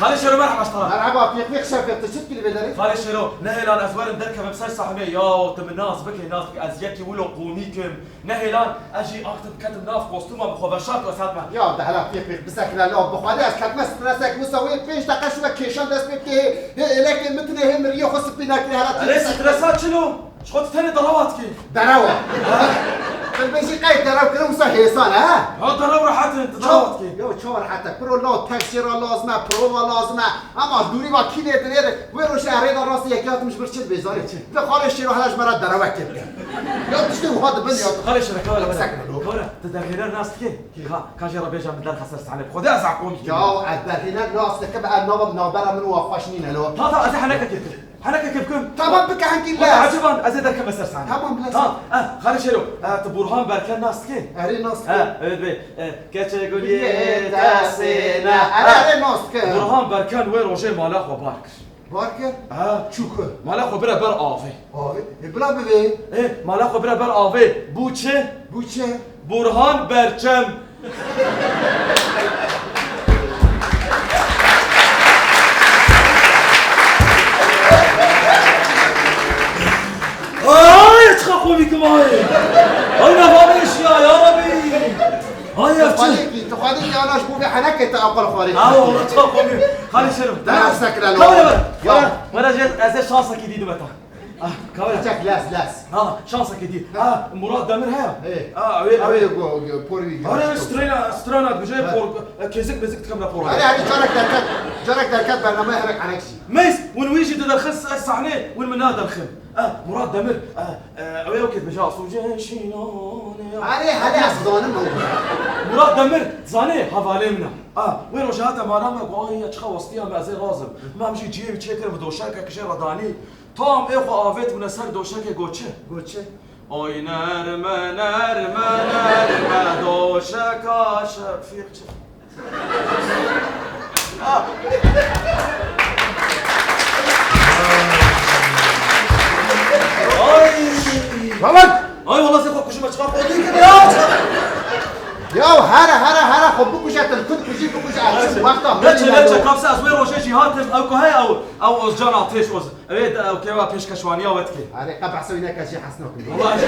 Xalê Şero, merheba ji te re. Merheba, fîq, fîq, Şefîq, tu çi dikî li vê derê? Xalê Şero, nehêlan ez werim derkevim ser sahnê. Ya, tu min nas bikî, nas bikî, ez yekî wilo komîk im. Nehêlan ez jî axtim ketim nav kostûma min, xwe veşart wesat me. Ya, de hela fîq, fîq, bisekine la, bi Xwedê ez ketime stresek, wisa wê pênc deqa şûna kêşan dest pê bike, hê, hê êlekê min tine, hê min riyê xwe spî nekirî, hela tu... Erê, stresa çilo? Ji xwe tu tenê derewa dikî. Derewa. Dilbêjî qey derew kirin wisa hêsan e, ha? Ha, derew rehet in, tu derewa dikî. Ya, çawa rehet e? Piro la tevşêra lazim e, prova lazim e. Ama dûrî va kî lê dilêre, wê rojê erê de rastî yekî hatim ji vir çi dibê zanî? Çi? Di Xalê Şêro hela ji me re derewekê bike. Ya tiştê wiha dibin ya. Xalê Şêro, kawere. Bisekine lo. Kawere, tu derhêner nas dikî? Kî? Ka, ka jê re bêje min derxe ser sahnê. Bi Xwedê ez a komîk im. Ya, ez derhêner nas dikim, ev nava navbera min û xweş nîne lo. Ta, ta, ez ê henekekê bikim. Henekekê bikim. Tamam, bike hengî lez. Eciban, ez ê derkeme ser sahnê. Tamam, lez. Tamam, eh, Xalê Şêro, eh, tu Burhan Berken nas dikî? Erê, nas dikim. Eh, evet, bê, eh, keçê guliyê te sêne. Erê, erê, nas dikim. Burhan Berken wê rojê mala xwe bar kir. Bar kir? Ha. Çû ku? Mala xwe bire ber avê. Avê? E, bila bivê. E, mala xwe bire ber avê. Bû çi? Bû çi? Burhan Berçem. Ay, çiqa komîk im ay. Ay, nefamê şiya, ya Rabî. Ay, ya çi? Xwedê kî, tu xwedê kî anaş bû vê henekê te aqil xwarê. Ha, wala çiqa komîk. Xalê Şero. Dera sekre lo. Kawere ver. Ya. Wala, wala jê, ez ê şansekî dî dime ta. Ah, kawere. Çek, lez, lez. Ha, şansekî dî. Ha, Murat Demir heye. Ê. Ha, ew ê, ew ê. Ew ê go, go, porî. Are, strana, strana dibêje, ha, por, e, kêzik mêzik dikim rapor. Are, are, carek derket, carek derket bernameyê herek erek jî. Meys, win wî jî diderxin ser sahnê, win min naderxin. Eh, Murat Demir, eh, eh, ew ê ew kê dibêje, Asûcê şînanê. Are, hele ez zanim ew. Murat Demir, zanê, hevalê min e. Ah, wê rojê hate mala me, got, ay, ya çiqa westiya me, ez ê razim. Me em jî cihê wî çêkir, bi doşekek jê re danî. Tam ê xwe avêt bûne ser doşekê, got çi? Got çi? Ay nerme, nerme, nerme, doşeka Şefîq çi? Ah. Ay. Babat! Ay, wala sê xwe kujime, çiqa xwe dî kir ya. Ya here, here, here, xwe bikuje, tu li ku dikujî, bikuje, ez çim wexta min. Leçe, leçe, kapse, ez wê rojê jî hatim, ew ku heye, ew, ew Ozcan Ateş, Oz-, Ew ê, ew kêwa pêşkeşwaniya we dikê. Erê, qe behsa wî neke, ez jê hez nakim. Wala ez jî,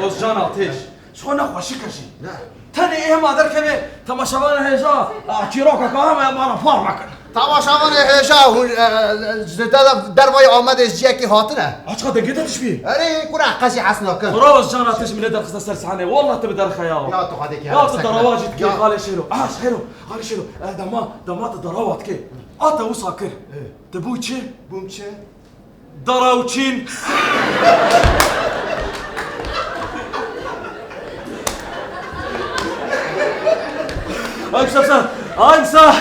Ozcan Ateş. Ji xwe nexweşik e jî. Ne. Tenê ê hema derkeve temaşevana hêja, a, çîroka ka hema ya mala par mekin. Temaşevanê hêja hûn, e, e, ji de-, dervayê Amedê ji ciyekî hatine. Aç ka dengê te tişbî. Erê, kura qezî hes nakin. Xwera ez cana te ji min derxiste ser sahnê. Wallah te bi derxe ya. Ya tu xwedê ki. Ya tu darawa jî dikê, xalê Şêro. Ah, Şêro, xalê Şêro. E, dema, dema tu darawa dikê. A te wisa kir. E. Tu bû çi? Bûm çi? Darawçîn. Ay, Musa, Musa. Ay, Musa.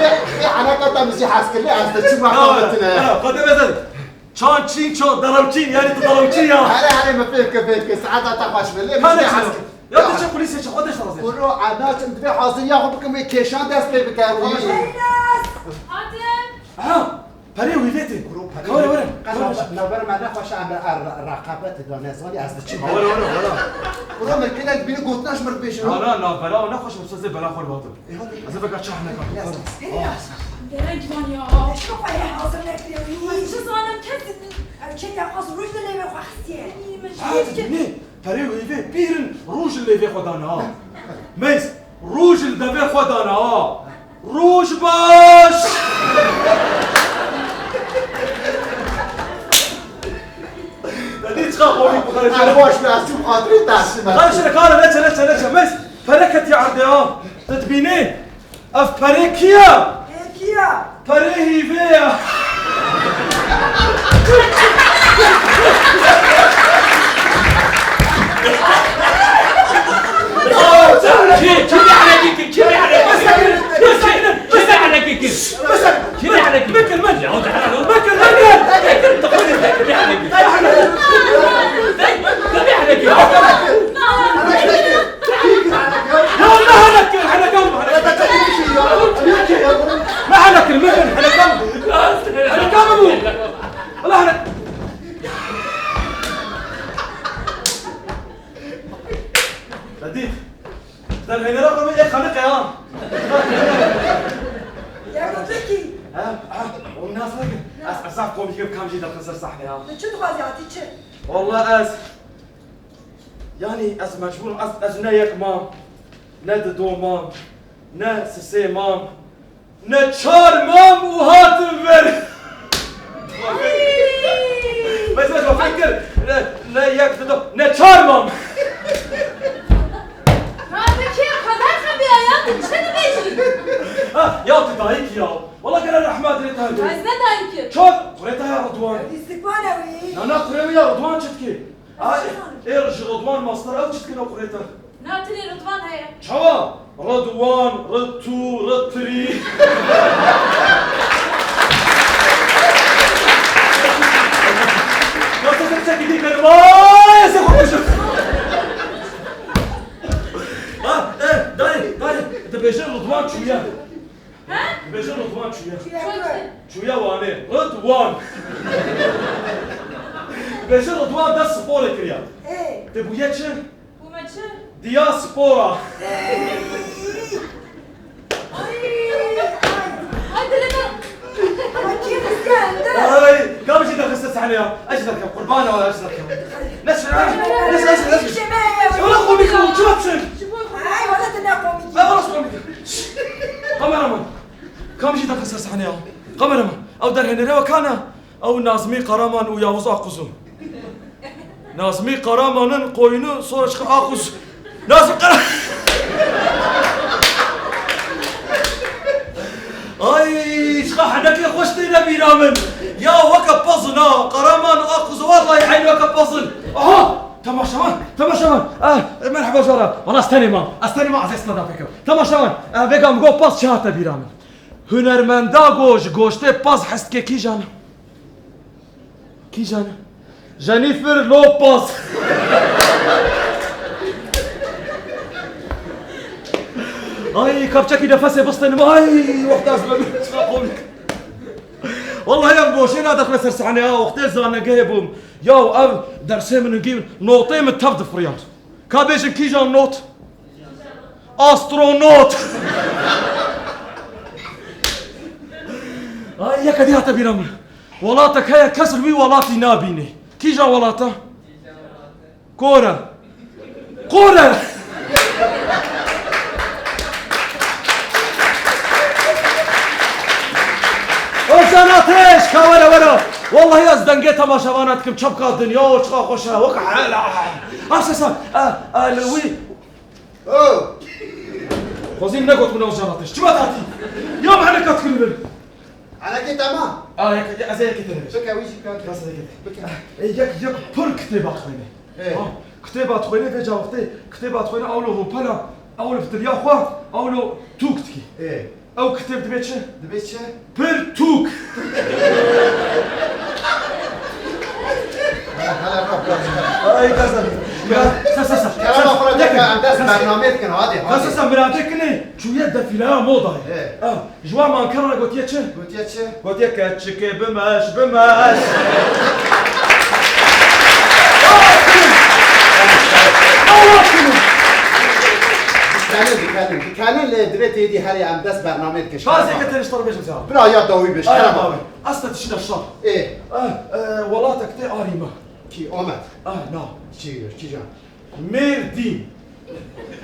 Bê, bê, alaka tam bizi haskirli, aslında çi Ya, makam etine. Ya, Fatih Bey, sen çan çin, çan, darawçîn, yani tu darawçîn ya. Hele, hele, me fêr ke, fêr ke, saeta ta xweş be, lê Hadi bizi canım. Haskir. Ya, ya. Te çi kulîsê çi, xwe de şazê. Kuro, ana, çim divê hazir ya xwe bikim, wê kêşan dest pê bike, wî. Eynaz! Hatim! Ha! Perê wî vê tê. Kuro, perê Kawre wî. Were. Qe Were. Navber, navber me nexweş e, em re, re, reqabet da nezanî ez diçim. Were, were, were. Kuro, min kine bîni gotina ji min bêjin. Na, na, navbera o nexweş e, sazê bela xwe batim. E, hadi. Ez ê veka çah neka. Yes. Eynaz. Gerek van ya. Eşko payê hazir nekiriyor. Çi zanim kes. Ev çek ya xas rûj dilê wê xwe xistiye. Min Ha, şîr tu kir. Dinê. Perê wî vê pîr in, rûj li lêvê xwe dane ha. Meyz, rûj li devê xwe dane ha. Rûj baş! Te dî çiqa xorî bixere. Ay, baş be, ez çûm xatirê te şime. Xalê şire kare, neçe, neçe, neçe. Meyz, pere ketiye erdê ha. Te dibînê? Ev perê kî ye? Ê, kî ye? Perê hîvê ye. Kî, kî vê erekî kir? Kî vê erekî kir? Kî vê erekî kir? Kî vê erekî kir? Min kir, min. Ya, dehra, min kir, min kir. Min kir, tu xwe de kî vê erekî kir? Kî vê erekî kir? Ya ne henek kir, heneka min, heneka min. Ne henek kir, min, min, heneka min. Heneka min bû. Wala henek. Te dît. Derhênera xwe ê xeniqe ha. Ya peki. Ha, ha, o nas nake. Ez, ez zaf komîk im, kam jî derxin ser sahnê ha. Tu çi dixwazî hatî çi? Wala ez Yani ez mecbûr im, ez, ez ne yek mam, ne dido mam, ne sisê mam, ne çar mam û hatim vir. Bes, bes, bes, fikir, ne, ne yek dido, ne çar mam. Radikê xwe derxebî ya, tu çi dibêjî? Ha, ya tu dayik ya. Wala gere rehmet rê te. Ez ne dayik im. Çar, kurê te ya Ridwan. Lîstikvan ew î. Na, na, kurê wî ya Ridwan çi dikê? Ay, ê ji Ridwan mastir ew çi dikin ew kurê te? Na, tilê Ridwan heye. Çawa? Ridwan, Ritu, Ritrî. Ya te ser çekî dî kerim. Ay, ez ê xwe kujim. Ha, e, dayê, dayê, dibêje Ridwan çûye. He? Dibêje Ridwan çûye. Çûye ku? Çûye Wanê. Ridwan. Dibêje Ridwan dest sporê kiriye. Ê. Te bûye çi? Bûme çi? Diaspora. Ay, ay. Ay, dilê me. Ay, kî xistiye ender? Ay, kam jî te xiste sahnê ya? Ez jî derkem, qurbana wala ez jî derkem. Ne çi, ne çi, ne çi, ne çi? Wala komîk bû, çi bû? Ay, wala te ne komîk. Ay, wala komîk. Şşş! Kameraman! Kam jî dixin ser sahnê ya? Kameraman! Ew derhênere we kan e? Ew Nazmî Qaraman û Yavuz Akkuzu. Nazmî Qaraman'ın koyunu sonra çıkar Akkuz. Nazmî Qara-, Ay, çiqa henekê xweş têne bîra min. Ya weke pezin ha. Qaraman û Akkuz, wallahî eyn weke pezin. Aha! Temaşevan, temaşevan. Ah, merheba jara. Wala ez tenê mam. Ez tenê mam, ez ê standupê kim. Temaşevan, eh, vêga min got pez çi hate bîra min. Hunermenda go ji goştê pez hez dike kîjan e? Kîjan e? Jennifer Lopez. Ay, kapçekî nefesê bistînim. Ay, wexta ez me çiqa komîk. Wallahî em boşê nadixine ser sahnê ha, wextê zanegehê bûm. Ya ev dersê min hingî notê min tev difiriyan. Ka bêjin kîjan not? Astronot. Ay, yeke dî hate bîra min. Welatek heye kes li wî welatî nabînî. Kîjan welata? Kore. Kore! Ka were, were. Wallahî ez dengê temaşevana dikim. Çepka dinya û çiqa xweş e. Wek hela. Asa, sa, a, a, li wî. Oh. Xwezî min negot min ew jana te. Çima tatî? Ya min heneka dikir li vir. Henekê te ma? A, yek, yek, ez ê yekê te nivêj. Bike, wî jî bike. Bas ez ê yekê te. Bike. Ê, yek, yek pir kitêba dixwêne. Ê. Ha, kitêba dixwêne, vêca wextê kitêba dixwêne, ewlo hopela, ewlo fitilya xwe, ewlo tûk dikî. Ê. Ew kitêb dibe çi? Dibe çi? Pirtûk. Ay, kazan. Ya, sa, sa, sa. Kerema xwe ra deke, em dest bernameyê dikin, hadi, hadi. Sa, sa, sa, miradê kine, çûye defîleya modayê. Ê. Ha, ji wan mankera gotiye çi? Gotiye çi? Gotiye keçikê bimeş, bimeş. Dikenin, dikenin, dikenin, lê divê têdî herê em dest bernameyê dikin. Bazê ke teniştar bêjim sen. Bira ya dawî bêj, kerema. Asta dişine şar. Ê. Ah, e, welatek tê arî me. Kî, Amed? Ah, na. Çi, çi can? Mêr dîn.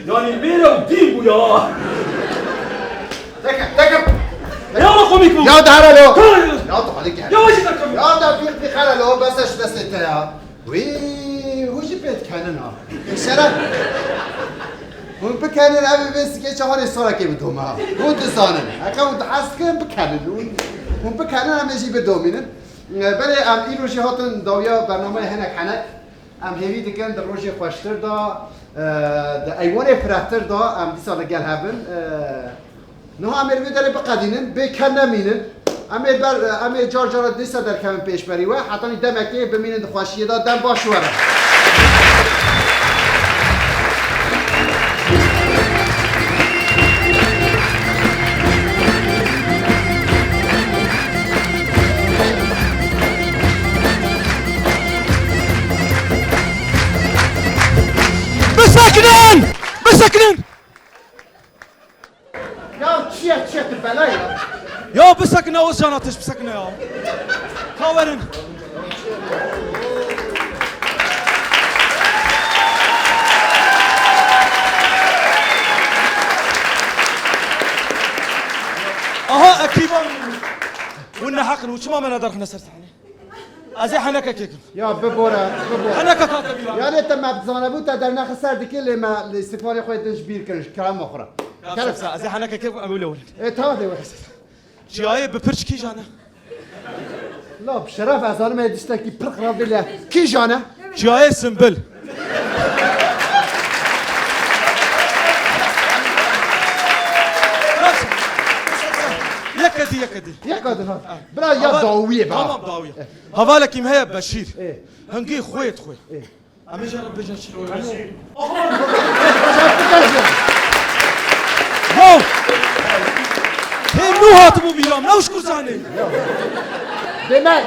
Yanî mêr ew dîn bû ya. Tekim, tekim. Ya komîk bû. Ya dahara lo. Hayır. Ya tu hadi gel. Ya jî tekim. Ya da bir bir kara lo, bes şu destê te ya. Wî, hûn jî pê dikenin ha. Şeref. Hûn bikenin, ev ê vê sikê çawarê sorekê bidome ha. Hûn dizanin. Heke hûn dihes dikin, bikenin. Hûn, hûn bikenin, em ê jî bidomînin. Belê em îro jî hatin dawiya bernameyê hinek henek. Em hêvî dikin di rojê xweştir de, e, di eywanê firehtir de em dîsa li gel hev bin. E, niha em ê li vê derê biqedînin, bê ken nemînin. Em ê ber, em ê car cara dîsa derkevin pêşberî we. Hetanî demekê bimînin di xweşiyê de. Dem baş werin. Bisekinin! Bisekinin! Ya çi ye, çi ye, tu bela ya? Ya bisekine Ozcan Ateş, bisekine ya. Ka werin. Aha, ekîban. Hûn neheq in, hûn çima me nedarxine ser sahnê? Ez ê henekekê kim. Ya bibore, bibore. Henekek hate bîra. Yanê te me zanebû te dernexê ser dikê lê me lê îstîfanê xwe din ji bîr kirin, ji kerema xwe re. Ya Kerem. Çepsa, ez ê henekekê kim, em wilo werin. E, tamam de were. Çiyayê bi pirç kîjan e? La, bi şeref ez zanim ê diştekî pir xirab bile. Kîjan e? Çiyayê Simbil. Yek edî, yek edî. Yek edî, ha. Biraz ya Heval-, dawiyê be. Tamam, dawiye. Hevalekî me heye Beşîr. Ê. Hingî xwê dixwê. Ê. Em ê jê re bêjin çi? Yo! Hê nû hatibû bîra min, ew ji ku zanê? Demek,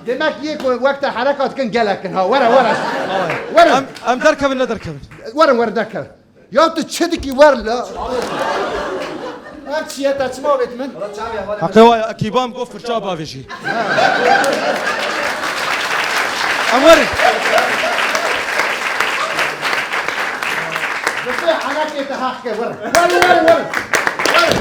demek yê ku wek te hereka dikin gelek in ha. Were, were. Were. Em, em derkevin, ne derkevin? Werin, werin derkevin. Ya tu çi dikî wer la? Ev çi ye, te çima avêt min? Heqê wa ye, ekîban got firça bavêjî. Em werin. Bi vê henekê te heq ke, werin. Werin, werin, werin. Werin.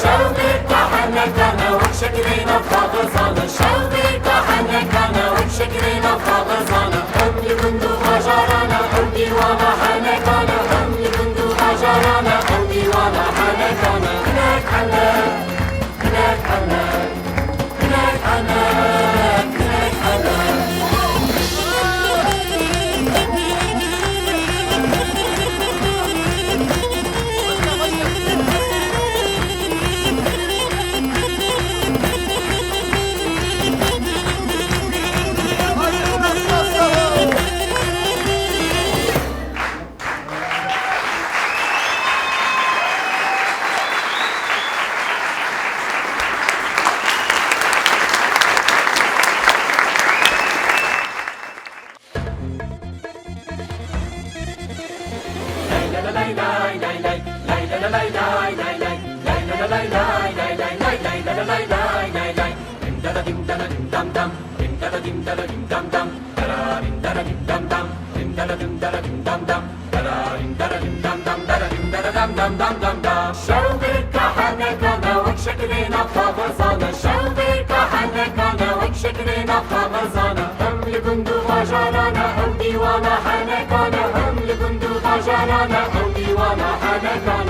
Şevqê kahenekane wek şekilê nav kaxizane, şevqê kahenekane wek şekilê nav kaxizane, ew li gund û bajarane, ew dîwana henekane, ew li gund û bajarane, ew dîwana henekane. Hinek henek, hinek henek. Dim dara dim dam dam, dara dim dara dim dam dam, dim dara dim dara dim dam dam, dara dim dara dim dam dam, dara dim dara dim dara dam dam dam dam dam. Şewqê kahenekane wek şekilê nav kaxezane, şewqê kahenekane wek şekilê nav kaxezane. Hem li gund û bajarane, ew dîwana henekane, hem li gund û bajarane, ew dîwana henekane.